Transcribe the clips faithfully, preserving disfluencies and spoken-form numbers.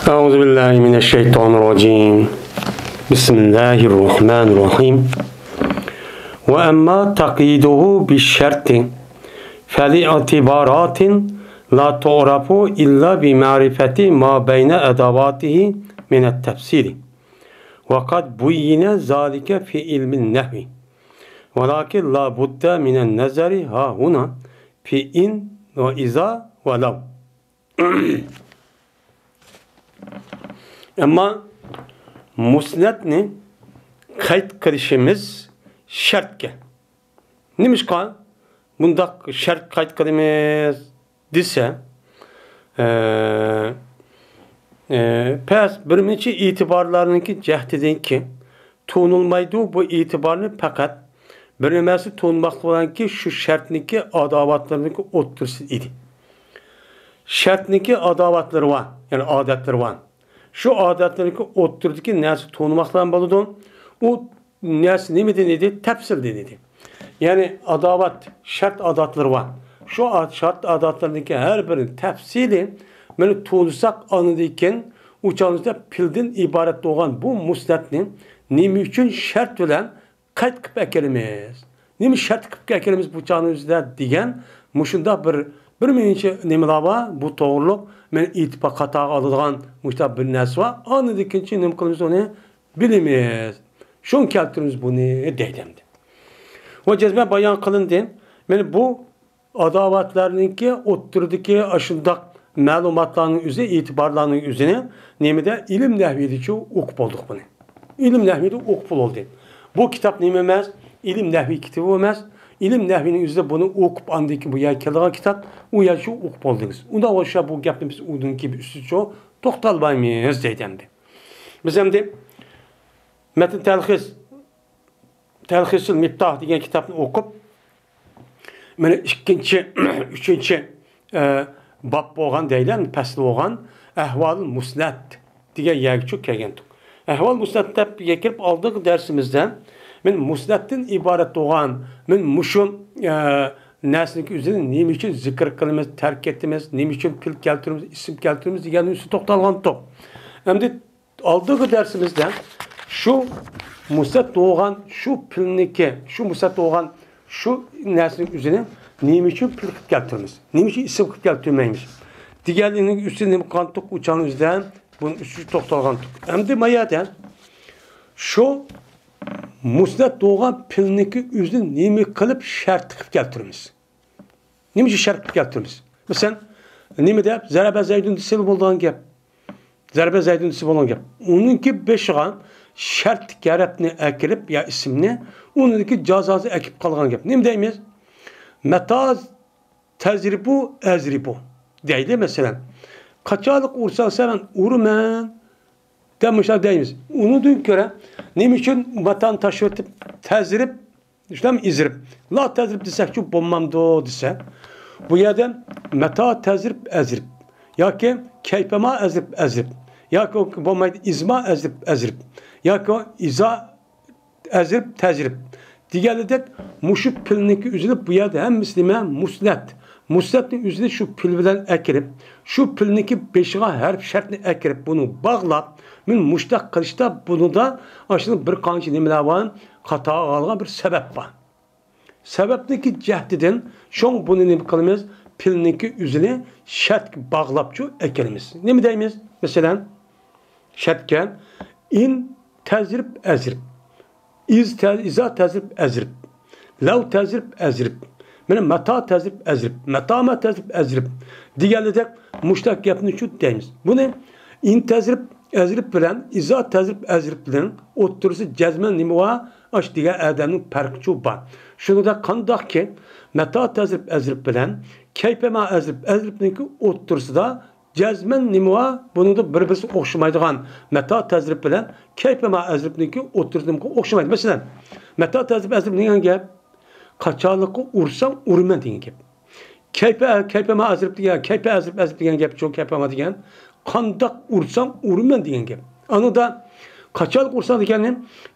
أعوذ بالله من الشيطان الرجيم. بسم الله الرحمن الرحيم. وأما تقييده بالشرط فلاعتبارات لا تعرف إلا بمعرفة ما بين أدواته من التفصيل، وقد بين ذلك في علم النحو، ولكن لا بد من النظر ها هنا في إن وإذا ولو. ئەمما مۇسنەتنى قەيت قىلىشىمىز شەرتكەن. نېمىشقا بۇنداق شەرت قەيت قىلىمىز دېسە، ئە، ئە، پەس بىرمۇنچە ئېتىبارلارنىڭكى جەھىتىدىنكى تونۇلمايدۇ. بۇ ئېتىبارنى پەقەت بىر نېمىسى تونۇماقلىق بىلەنكى شۇ شەرتنىڭكى ئاداۋاتلىرىنىڭكى ئوتتۇرىسىدا ئىدى. شەرتنىڭكى ئاداۋاتلىرى بار، يەنى ئادەتلىرى بار. شۇ ئادەتلىرىنىڭكى ئوتتۇرىدىكى نەرسە تونۇماقلار بولىدۇ. ئۇ نەرسە نېمىدىن ئىدى؟ تەپسىلدىن ئىدى. يەنى ئاداۋات، شەرت ئادەتلىرى بار. شۇ ئاد-، شەرت ئادەتلىرىنىڭكى ھەر بىرىنى تەپسىلىي مانا تونۇساق، ئاندىن كېيىن ئۇ چاغدا پىلدىن ئىبارەت بولغان بۇ مۇسنەتنى نېمە ئۈچۈن شەرت بىلەن قەيت قىلىپ ئەكېلىمىز؟ نېمە شەرت قىلىپ ئەكېلىمىز بۇ چاغنىڭ ئۆزىدە دېگەن مۇشۇنداق بىر، بىر مۇنچە نېمىلەر بار. بۇ توغرۇلۇق مەن ئېتىبار قاتارغا ئالىدىغان مۇشۇنداق بىر نەرسە بار. ئاندىن كېيىنچە نېمە قىلىمىز، ئۇنى بىلىمىز. شۇڭا كەلتۈرىمىز بۇنى دەيدۇ ئەمدى. ۋە جەزمەن بايان قىلىندى. مانا بۇ ئاداۋاتلارنىڭكى ئوتتۇرىدىكى ئاشۇنداق مەلۇماتلارنىڭ ئۆزى، ئېتىبارلارنىڭ ئۆزىنى نېمىدە، ئىلىم نەھۋىدىچۇ ئوقۇپ بولدۇق بۇنى. ئىلىم نەھۋىدە ئوقۇپ بولدى. بۇ كىتاب نېمە ئەمەس؟ ئىلىم نەھۋى كىتابى ئەمەس. ئىلىم نەھۋىنىڭ ئۆزىدە بۇنى ئوقۇپ، ئاندىن كېيىن بۇ يەرگە كېلىدىغان كىتاب، ئۇ يەرچۇ ئوقۇپ بولدىڭىز. ئۇنداق بولسا بۇ گەپنى بىز ئۇدىن كېيىن ئۈستىچۇ توختالمايمىز دەيدۇ ئەمدى. بىز ئەمدى مەتن تەلخىس، تەلخىسۇل مىپتاھ دېگەن كىتابنى ئوقۇپ، مانا ئىككىنچى، ئۈچىنچى، ئە، باب بولغان دەيلى، پەسلى بولغان ئەھۋالۇل مۇسنەد دېگەن يەرگىچۇ كەلگەنتۇق. ئەھۋال مۇسنەد دەپ كىرىپ ئالدىنقى دەرسىمىزدە مەن مۇسنەدتىن ئىبارەت بولغان، مەن مۇشۇ، ئە، نەرسىنىڭكى ئۆزىنى نېمە ئۈچۈن زىكىر قىلىمىز، تەرك ئېتىمىز، نېمە ئۈچۈن پىل كەلتۈرىمىز، ئىسىم كەلتۈرىمىز دېگەننىڭ ئۈستىدە توختالغانتۇق. ئەمدى ئالدىنقى دەرسىمىزدە شۇ مۇسنەد بولغان شۇ پىلنىكى، شۇ مۇسنەد بولغان شۇ نەرسىنىڭ ئۆزىنى نېمە ئۈچۈن پىل قىلىپ كەلتۈرىمىز؟ نېمە ئۈچۈن ئىسىم قىلىپ كەلتۈرمەيمىز؟ دېگەنلىكنىڭ ئۈستىدە نېمە قىلغانتۇق؟ ئۇ چاغنىڭ ئۆزىدە بۇنىڭ ئۈستىدە توختالغانتۇق. ئەمدى ما يەردە شۇ مۇسنەد بولغان پىلنىكى ئۆزىنى نېمە قىلىپ شەرت قىلىپ كەلتۈرىمىز؟ نېمە ئۈچۈن شەرت قىلىپ كەلتۈرىمىز؟ مەسىلەن، نېمە دەپ زەرەبە زەيدۇن دېسىلا بولىدىغان گەپ. زەربە زەيدۇن دېسە بولغان گەپ. ئۇنىڭكى بېشىغا شەرتلىك ھەرپنى ئەكىرىپ يا ئىسىمنى، ئۇنىڭدىكى جازاسى ئەكىپ قالغان گەپ. نېمە دەيمىز؟ مەتا تەزرىبۇ ئەزرىبۇ دەيلى، مەسىلەن. قاچانلىق ئۇرساڭ سەن، مەن ئۇرىمەن دەپ مۇشۇنداق دەيمىز. ئۇنىڭدىن كۆرە نېمە ئۈچۈن مەتانى تاشلىۋېتىپ تەزرىب، شۇنداقمۇ ئىزرىب؟ لا تەزرىب دېسەكچۇ بولمامدۇ دېسە، بۇ يەردە مەتا تەزرىب ئەزرىب ياكى كەيپەما ئەزرىب ئەزرىب ياكى بولمايدۇ ئىزما ئەزرىب ئەزرىب ياكى ئىزا ئەزرىب تەزرىب دېگەنلىدەك، مۇشۇ پىلنىڭكى ئۆزىنى بۇ يەردە ھەممىسى نېمە؟ مۇسنەت. مۇسنەتنىڭ ئۆزىنى شۇ پىل بىلەن ئەكىرىپ، شۇ پىلنىڭكى بېشىغا ھەرپ شەرتنى ئەكىرىپ، بۇنى باغلاپ، مەن مۇشتاق قىلىشتا بۇنىڭدا ئاشۇ بىر قانچە نېمىلەر بار، قاتارغا ئالغان بىر سەۋەب بار. سەۋەبنىڭكى جەھىتىدىن شۇڭ بۇنى نېمە قىلىمىز؟ پىلنىڭكى ئۆزىنى شەرتكە باغلاپچۇ ئەكىلىمىز. نېمە دەيمىز؟ مەسىلەن، شەرتكە ئىن تەزرىب ئەزرىب. ئىز تە-، ئىزا تەزرىب ئەزرىب. لەۋ تەزرىب ئەزرىب. مانا مەتا تەزرىب ئەزرىب. مەتامە تەزرىب ئەزرىب. دېگەنلىدەك مۇشتاق گەپنى شۇ دەيمىز. بۇنى ئىن تەزرىب ئەزرىب بىلەن ئىزا تەزرىب ئەزرىبنىڭ ئوتتۇرىسى جەزمەن نېمە بار؟ ئاش دېگەن ئادەمنىڭ پەرقىچۇ بار. شۇنىڭدا قانداقكى مەتا تەزرىب ئەزرىب بىلەن كەيپەما ئەزرىب ئەزرىبنىڭكى ئوتتۇرىسىدا جەزمەن نېمە بار؟ بۇنىڭدا بىر-بىرسىگە ئوخشىمايدىغان مەتا تەزرىب بىلەن كەيپەما ئەزرىبنىڭكى ئوتتۇرىسىدا نېمىگە ئوخشىمايدۇ؟ مەسىلەن، مەتا تەزرىب ئەزرىب دېگەن گەپ، قاچانلىققا ئۇرساڭ ئۇرىمەن دېگەن گەپ. كەيپە، كەيپەما ئەزرىب دېگەن، كەيپە ئەزرىب ئەزرىب دېگەن گەپ، چوڭ كەيپەما دېگەن، قانداق ئۇرساڭ ئۇرىمەن دېگەن گەپ. ئانىدا قاچانلىق ئۇرساڭ دېگەننى،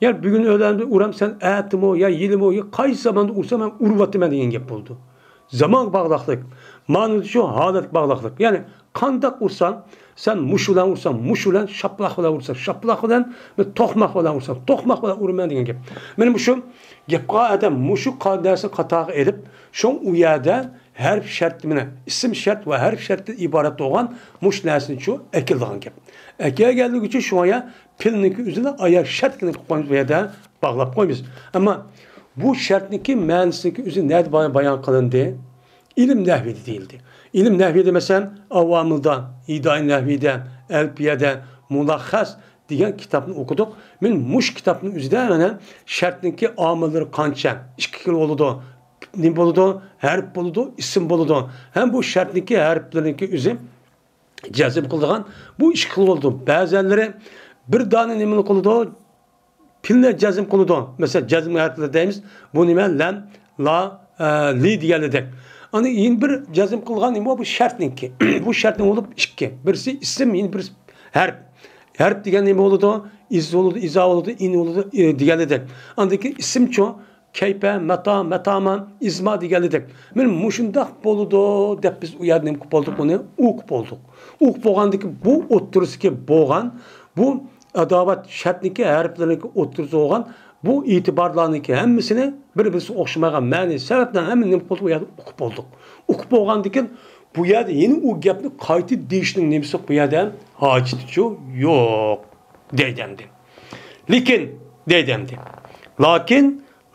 يەنى بۈگۈن ئۆيلەردە ئۇرامسەن، ئەتىمۇ يا يېلىمۇ يا قايسى زاماندا ئۇرساڭ مەن ئۇرۇۋاتىمەن دېگەن گەپ بولىدۇ. زامانغا باغلىقلىق. مانىدا شۇ ھالەتكە باغلىقلىق. يەنى قانداق ئۇرساڭ، سەن مۇشۇ بىلەن ئۇرساڭ، مۇشۇ بىلەن، شاپىلاق بىلەن ئۇرساڭ، شاپىلاق بىلەن، مەن توقماق بىلەن ئۇرساڭ، توقماق بىلەن ئۇرىمەن دېگەن گەپ. مانا مۇشۇ گەپ قىلغان ئادەم مۇشۇ قا-، نەرسىنى قاتارغا ئېلىپ، شۇڭا ئۇ يەردە ھەرپ شەرتى بىلەن، ئىسىم شەرت ۋە ھەرپ شەرتتىن ئىبارەت بولغان مۇشۇ نەرسىنى شۇ ئەكېلىدىغان گەپ. ئەكەلگەنلىكى ئۈچۈن شۇڭا يا پىلنىڭكى ئۆزىنى ئايا شەرتكىنى قويۇپ بۇ يەردە باغلاپ قويىمىز. ئەمما بۇ شەرتنىڭكى مەنىسىنىڭكى ئۆزى نەدە بايان، بايان قىلىندى؟ ئىلىم نەھۋىدە دېيىلدى. ئىلىم نەھۋىدە، مەسىلەن، ئاۋامىلدا، ھىدايە نەھۋىدە، ئەلپىيەدە، مۇلەخخەس دېگەن كىتابنى ئوقۇدۇق. مەن مۇشۇ كىتابنىڭ ئۆزىدە مانا شەرتنىڭكى ئامىللىرى قانچە؟ ئىككى خىل بولىدۇ. نېمە بولىدۇ؟ ھەرپ بولىدۇ، ئىسىم بولىدۇ. ھەم بۇ شەرتنىڭكى ھەرپلىرىنىڭكى ئۆزى جەزم قىلىدىغان بۇ ئىككى خىل بولىدۇ. بەزەنلىرى بىر دانە نېمىنى قىلىدۇ؟ پىلنى جەزم قىلىدۇ. مەسىلەن، جەزم ھەرپلىرى دەيمىز. بۇ نېمە؟ لەم، لا، ئە، لى دېگەنلىرىدەك. ئاندىن يەنە بىر جەزم قىلغان نېمە بار؟ بۇ شەرتنىڭكى. بۇ شەرتنىڭ بولۇپ ئىككى. بىرسى ئىسىم، يەنە بىرسى ھەرپ. ھەرپ دېگەن نېمە بولىدۇ؟ ئىز بولىدۇ، ئىزا بولىدۇ، ئىن بولىدۇ، ئى دېگەنلىرىدەك. ئاندىن كېيىن ئىسىمچۇ؟ كەيپە، مەتا، مەتاما، ئىزما دېگەنلىرىدەك. مانا مۇشۇنداق بولىدۇ دەپ بىز ئۇ يەردە نېمە قىلىپ بولدۇق؟ ئۇنى ئوقۇپ بولدۇق. ئوقۇپ بولغاندىن كېيىن بۇ ئوتتۇرىسىدىكى بولغان، بۇ ئاداۋەت شەرتنىڭكى ھەرپلىرىنىڭكى ئوتتۇرىسىدا بولغان بۇ ئېتىبارلارنىڭكى ھەممىسىنى بىر-بىرسىگە ئوخشىمىغان مەنە سەۋەبلەر ھەممىنى نېمە قىلدۇق؟ ئۇ يەردە ئوقۇپ بولدۇق. ئوقۇپ بولغاندىن كېيىن بۇ يەردە يەنە ئۇ گەپنى قايتا دېيىشنىڭ نېمىسى يوق بۇ يەردە؟ ھاجىتىچۇ يوق دەيدۇ ئەمدى. لېكىن دەيدۇ ئەمدى. لكن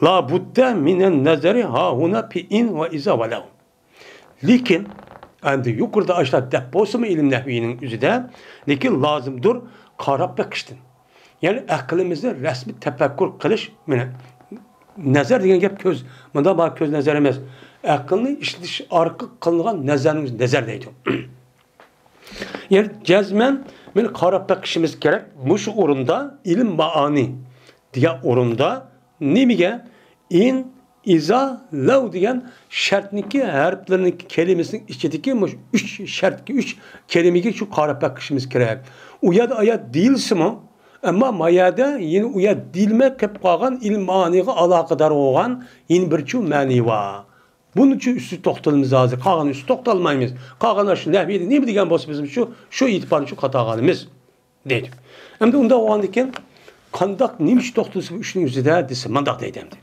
لا بد من النظر ها هنا في إن وإذا ولو. لېكىن، ئەمدى يۇقىرىدا ئاشۇنداق دەپ بولسىمۇ ئىلىم نەھۋىنىڭ ئۆزىدە، لېكىن لازىمدۇر قاراپ بېقىشتىن. يەنى ئەقلىمىزنى رەسمىي تەپەككۇر قىلىش، مانا، نەزەر دېگەن گەپ كۆز، مۇنداق بار كۆز نەزەر ئەمەس. ئەقىلنى ئىشلىتىش ئارقىلىق قىلىنغان نەزەرنى نەزەر دەيدۇ. يەنى جەزمەن مانا قاراپ بېقىشىمىز كېرەك. مۇشۇ ئورۇندا ئىلىم مائانى دېگەن ئورۇندا نېمىگە؟ ئىن، ئىزا، لەۋ دېگەن شەرتنىڭكى ھەرپلىرىنىڭكى كەلىمىسىنىڭ ئىچىدىكى مۇشۇ ئۈچ شەرتكە، ئۈچ كەلىمىگە شۇ قاراپ بېقىشىمىز كېرەك. ئۇ يەردە ئايات دېيىلسىمۇ، ئەمما ما يەردە يەنە ئۇ يەردە دېيىلمەي قېلىپ قالغان ئىلىم مائانىغا ئالاقىدار بولغان يەنە بىرچۇ مەنى بار. بۇنىڭ ئۈچۈن ئۈستىدە توختىلىمىز ھازىر. قالغان ئۈستىدە توختالمايمىز. قالغان شۇ نەھۋىدە نېمە دېگەن بولسا بىزمۇ شۇ، شۇ ئېتىبارنى شۇ قاتارغا ئالىمىز دەيدۇ. ئەمدى ئۇنداق بولغاندىكىن قانداق، نېمە ئۈچۈن توختىلىسا بۇ ئۈچنىڭ ئۆزىدە دېسە مۇنداق دەيدۇ ئەمدى.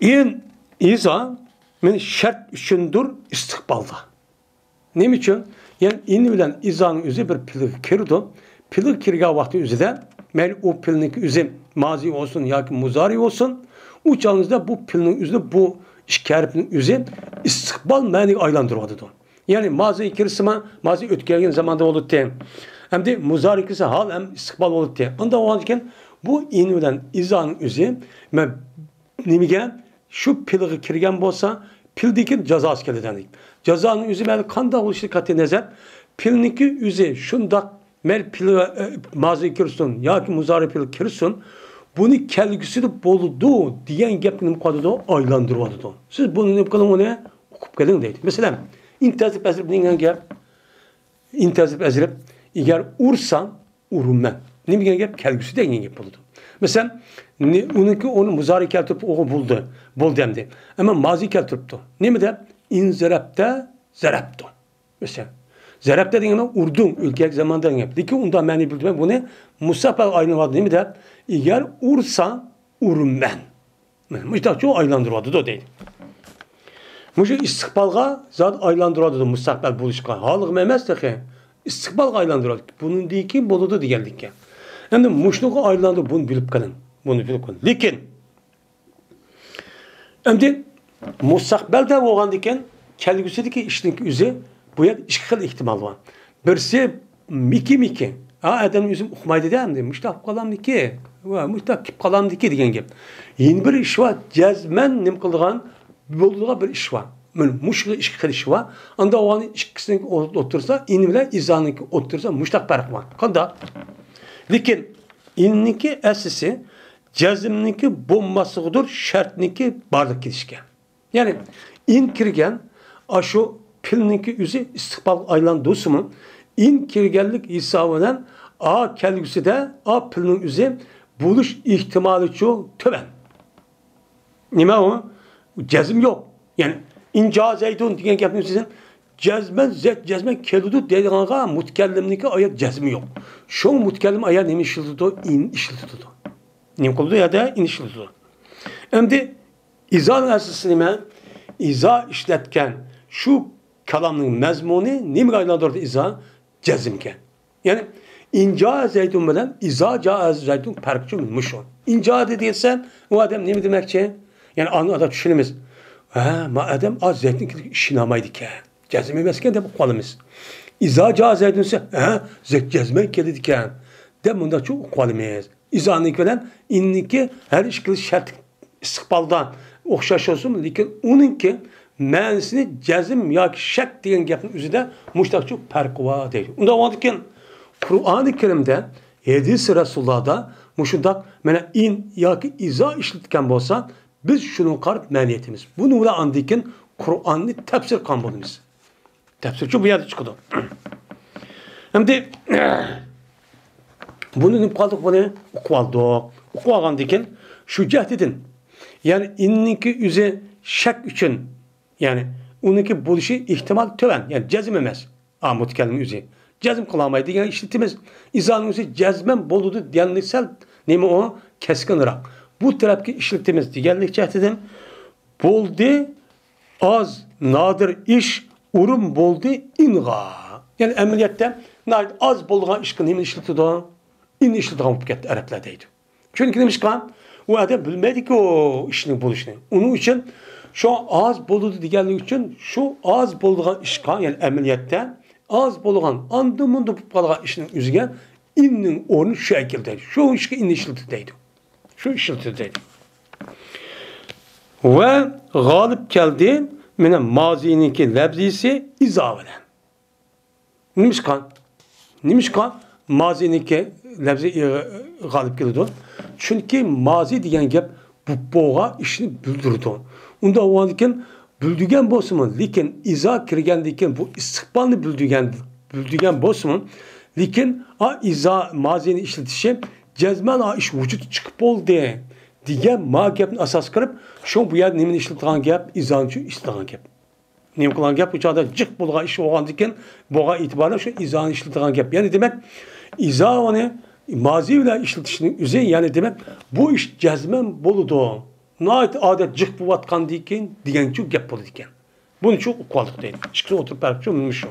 ئىن، ئىزا، مانا شەرت ئۈچۈندۇر ئىستىقبالدا. نېمە ئۈچۈن؟ يەنى ئىن بىلەن ئىزانىڭ ئۆزى بىر پېئىلگە كىرىدۇ. پېئىلگە كىرگەن ۋاقتى ئۆزىدە، مەيلى ئۇ پېئىلنىڭكى ئۆزى مازى بولسۇن ياكى مۇزارى بولسۇن، ئۇ چاغىمىزدا بۇ پېئىلنىڭ ئۆزىنى، بۇ ئىككى ھەرپنىڭ ئۆزى ئىستىقبال مەنىگە ئايلاندۇرۇۋاتىدۇ. يەنى مازى كىرسىمۇ، مازى ئۆتكەن زاماندا بولاتتى. ئەمدى مۇزارى كىرسە ھال ھەم ئىستىقبال بولاتتى. ئانداق بولغاندىكىن بۇ ئىن بىلەن ئىزانىڭ ئۆزى مە-، نېمىگە؟ شۇ پېئىلغا كىرگەن بولسا، پېئىلدىكى جازاسى كېلىدۇ. جازانىڭ ئۆزى مەيلى قانداق بولۇشى قەتئىي نەزەر، پېئىلنىڭكى ئۆزى شۇنداق، مەيلى پېئىل، ئە، مازى كىرسۇن ياكى مۇزارى پېئىل كىرسۇن، بۇنى كەلگۈسىدە بولىدۇ دېگەن گەپنى نېمە قىلىۋاتىدۇ؟ ئايلاندۇرۇۋاتىدۇ. سىز بۇنى نېمە قىلىڭ، ئۇنى ئوقۇپ كېلىڭ دەيدۇ. مەسىلەن، ئىن تەزرىب ئەزرىب دېگەن گەپ، ئىن تەزرىب ئەزرىب، ئەگەر ئۇرساڭ، ئۇرىمەن. نېمە دېگەن گەپ؟ كەلگۈسى دېگەن گەپ بولىدۇ. مەسىلەن، نى-، ئۇنىڭكى ئورنى مۇزارى كەلتۈرۈپ ئوغۇل بولدى. بولدى ئەمدى. ئەمما مازى كەلتۈرۈپتۇ. نېمە دەپ؟ ئىن زەرەپتە زەرەپتۇ. مەسىلەن، زەرەپتە دېگەن ئۇردۇڭ، ئۆتكەن زاماندا دېگەن گەپ. لېكىن ئۇنداق مەنە بىلدۈرمەي، بۇنى مۇستەقبەل ئايلىنىۋالدى. نېمە دەپ؟ ئەگەر ئۇرساڭ، ئۇرىمەن. مۇشۇنداقچۇ ئايلاندۇرۇۋاتىدۇ دەيدۇ. مۇشۇ ئىستىقبالغا زادى ئايلاندۇرۇۋاتىدۇ، مۇستەقبەل بولۇشقا. ھالغىمۇ ئەمەس تېخى. ئىستىقبالغا ئايلاندۇرۇۋاتىدۇ. بۇنىڭدىن كېيىن بولىدۇ دېگەنلىككە. ئەمدى مۇشۇنىڭغا ئايلاندۇرۇپ بۇنى بىلىپ قېلىڭ. بۇنى بىلىپ قېلىڭ. لېكىن ئەمدى مۇستەقبەلدە بولغاندىكىن، كەلگۈسىدىكى ئىشنىڭ ئۆزى، بۇ يەردە ئىككى خىل ئېھتىمال بار. بىرسى مىكى-مىكى. ھا، ئادەم ئۆزى ئۇقمايدۇ-دە ئەمدى. مۇشتاق قالامدىكى، ۋە مۇشتاق كېلىپ قالامدىكى دېگەن گەپ. يەنە بىر ئىش بار، جەزمەن نېمە قىلىدىغان، بولىدىغان بىر ئىش بار. مانا مۇشۇ ئىككى خىل ئىش بار. ئاندا ئۇنى ئىككىسىنىڭ ئوتتۇرىسىدا، ئىن بىلەن ئىزانىڭكى ئوتتۇرىسىدا مۇشتاق پەرق بار. قانداق؟ لېكىن ئىننىڭكى ئەسلىسى جەزمنىڭكى بولماسلىقىدۇر، شەرتنىڭكى بارلىققا كېلىشكەن. يەنى ئىن كىرگەن، ئاشۇ پېئىلنىڭكى ئۆزى ئىستىقبالغا ئايلاندۇرسىمۇ، ئىن كىرگەنلىك ھېسابى بىلەن ئا كەلگۈسىدە ئا پېئىلنىڭ ئۆزى بولۇش ئېھتىمالىچۇ تۆۋەن. نېمە ئۇ؟ جەزم يوق. يەنى ئىن جا زەيدۇن دېگەن گەپنى سىز جەزمەن، زەيت جەزمەن كېلىدۇ دەيدىغانغا مۇتەكەللىمنىڭكى ئايەت جەزمى يوق. شۇڭا مۇتەكەللىم ئايەت نېمە ئىشلىتىدۇ؟ ئىن ئىشلىتىدۇ. نېمە قىلىدۇ؟ يەردە ئىن ئىشلىتىدۇ. ئەمدى ئىزانىڭ ئەسلىسى نېمە؟ ئىزا ئىشلەتكەن شۇ كالامنىڭ مەزمۇنى نېمىگە ئايلاندۇرىدۇ ئىزا؟ جەزمگە. يەنى، ئىن جاء زەيدۇن بىلەن ئىزا جاء زەيدۇن پەرقى شۇ، مۇشۇ. ئىن جاء دېسەم، ئۇ ئادەم نېمە دېمەكچى؟ يەنى ئانى ئادەم چۈشىنىمىز. ھە، ما ئادەم ئاز زەيدنىڭ كېلىشىگە ئىشىنالمايدىكەن. جەزم ئەمەسكەن دەپ ئۇقۇۋالىمىز. ئىزا جاء زەيدۇن دېسە، ھە، زەيد جەزمەن كېلىدىكەن دەپ مۇنداقچە ئۇقۇۋالىمىز. ئىزانىڭكى بىلەن ئىننىڭكى ھەر ئىككىلىسى شەرت ئىستىقبالدا ئوخشاش بولسىمۇ، لېكىن ئۇنىڭكى مەنىسىنى جەزم ياكى شەك دېگەن گەپنىڭ ئۆزىدە مۇشۇنداقچە پەرقى بار دەيدۇ. ئۇنداق بولغاندىكىن، قۇرئانى كەرىمدە، ھەدىسى رەسۇلۇللاھدا مۇشۇنداق مانا ئىن ياكى ئىزا ئىشلىتىلگەن بولسا، بىز شۇنىڭغا قاراپ مەنە ئېيتىمىز. بۇنىڭ بىلەن ئاندىن كېيىن قۇرئاننى تەپسىر قىلغان بولىمىز. تەپسىرچۇ بۇ يەردە چىقىدۇ. ئەمدى بۇنى نېمە قىلدۇق؟ بۇنى ئۇقۇۋالدۇق. ئۇقۇۋالغاندىن كېيىن شۇ جەھەتتىن، يەنى ئىننىڭكى ئۆزى شەك ئۈچۈن، يەنى ئۇنىڭكى بولۇشى ئېھتىمال تۆۋەن، يەنى جەزم ئەمەس. ئا، مۇتەكەللىم ئۆزى جەزم قىلالمايدۇ دېگەن ئىشلىتىمىز. ئىزانىڭ ئۆزى جەزمەن بولىدۇ دېگەنلىك سەل نېمە ئۇ؟ كەسكىنراق. بۇ تەرەپكە ئىشلىتىمىز دېگەنلىك جەھەتتىن بولدى، ئاز، نادىر ئىش، ئۇرۇن بولدى ئىنغا. يەنى ئەمەلىيەتتە ناھايىتى ئاز بولىدىغان ئىشقا نېمىنى ئىشلىتىدۇ؟ ئىن ئىشلىتىدىغان بولۇپ كەتتى ئەرەبلەر دەيدۇ. چۈنكى نېمىشقا؟ ئۇ ئادەم بىلمەيدىكى ئۇ ئىشنىڭ بولۇشىنى. ئۇنىڭ ئۈچۈن شۇ ئاز بولىدۇ دېگەنلىكى ئۈچۈن شۇ ئاز بولىدىغان ئىشقا، يەنى ئەمەلىيەتتە ئاز بولغان، ئاندىن مۇندىن بولۇپ قالغان ئىشنىڭ ئۆزىگە ئىننىڭ ئورنى شۇ ئەكىلدى. شۇ ئىشقا ئىن ئىشلىتىدۇ دەيدۇ. شۇ ئىشلىتىدۇ دەيدۇ. ۋە غالىب كەلدى، مانا مازىنىڭكى لەفزىسى ئىزا بىلەن. نېمىشقا؟ نېمىشقا مازىنىڭكى لەفزى غالىب كېلىدۇ؟ چۈنكى مازى دېگەن گەپ بولۇپ بولغان ئىشنى بىلدۈرىدۇ. ئۇنداق بولغاندىكىن بىلدۈرگەن بولسىمۇ، لېكىن ئىزا كىرگەندىن كېيىن بۇ ئىستىقبالنى بىلدۈرگەن، بىلدۈرگەن بولسىمۇ، لېكىن ئا ئىزا مازىنى ئىشلىتىشى جەزمەن ئا ئىش ۋۇجۇدقا چىقىپ بولدى دېگەن ما گەپنى ئاساس قىلىپ، شۇ بۇ يەردە نېمىنى ئىشلىتىدىغان گەپ؟ ئىزانى ئىشلىتىدىغان گەپ. نېمە قىلغان گەپ؟ ئۇ چاغدا جىق بولغان ئىش بولغاندىكىن، بولغان ئېتىبارى شۇ ئىزانى ئىشلىتىدىغان گەپ. يەنى دېمەك، ئىزا ئۇنى مازى بىلەن ئىشلىتىشنىڭ ئۆزى، يەنى دېمەك، بۇ ئىش جەزمەن بولىدۇ. ناھايىتى ئادەت جىق بولۇۋاتقاندىن كېيىن دېگەنچۇ گەپ بولىدىكەن. بۇنىچۇ ئۇقۇپ قالدۇق دەيدۇ. ئىككىسى ئوتتۇرا پەرقچۇ مۇشۇ.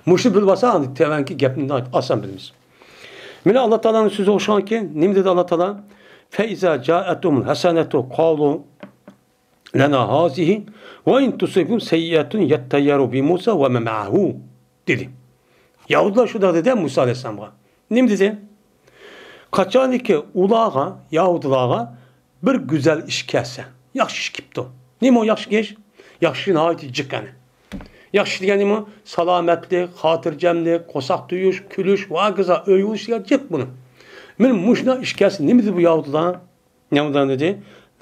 مۇشۇنى بىلىپ ئالسا، ئاندىن تۆۋەنكى گەپنى ناھايىتى ئاسان بىلىمىز. مانا ئاللا تائالانىڭ سۆزى ئوخشىغانكى، نېمە دېدى ئاللا تائالا؟ فَإِذَا جَاءَتْهُمُ الْحَسَنَةُ قَالُوا لَنَا هَٰذِهِ وَإِنْ تُصِبْهُمْ سَيِّئَةٌ يَطَّيَّرُوا بِمُوسَىٰ وَمَنْ مَعَهُ دېدى. يەھۇدىيلار شۇنداق دېدى مۇسا ئەلەيھىسسالامغا. نېمە دېدى؟ قاچانكى ئۇلارغا، يەھۇدىيلارغا بىر گۈزەل ئىش كەلسە، ياخشى ئىش كېلىپتۇ. نېمە ئۇ ياخشى ئىش؟ ياخشى ئىش ناھايىتى جىق ئەنە. ياخشى ئىش دېگەن نېمە؟ سالامەتلىك، خاتىرجەملىك، قورساق تويۇش، كۈلۈش ۋە ھاكازا ئۆي بولۇش دېگەن جىق بۇنى. مانا مۇشۇنداق ئىش كەلسە نېمە دېدى بۇ يەھۇدىيلار؟ نېمە دېدى؟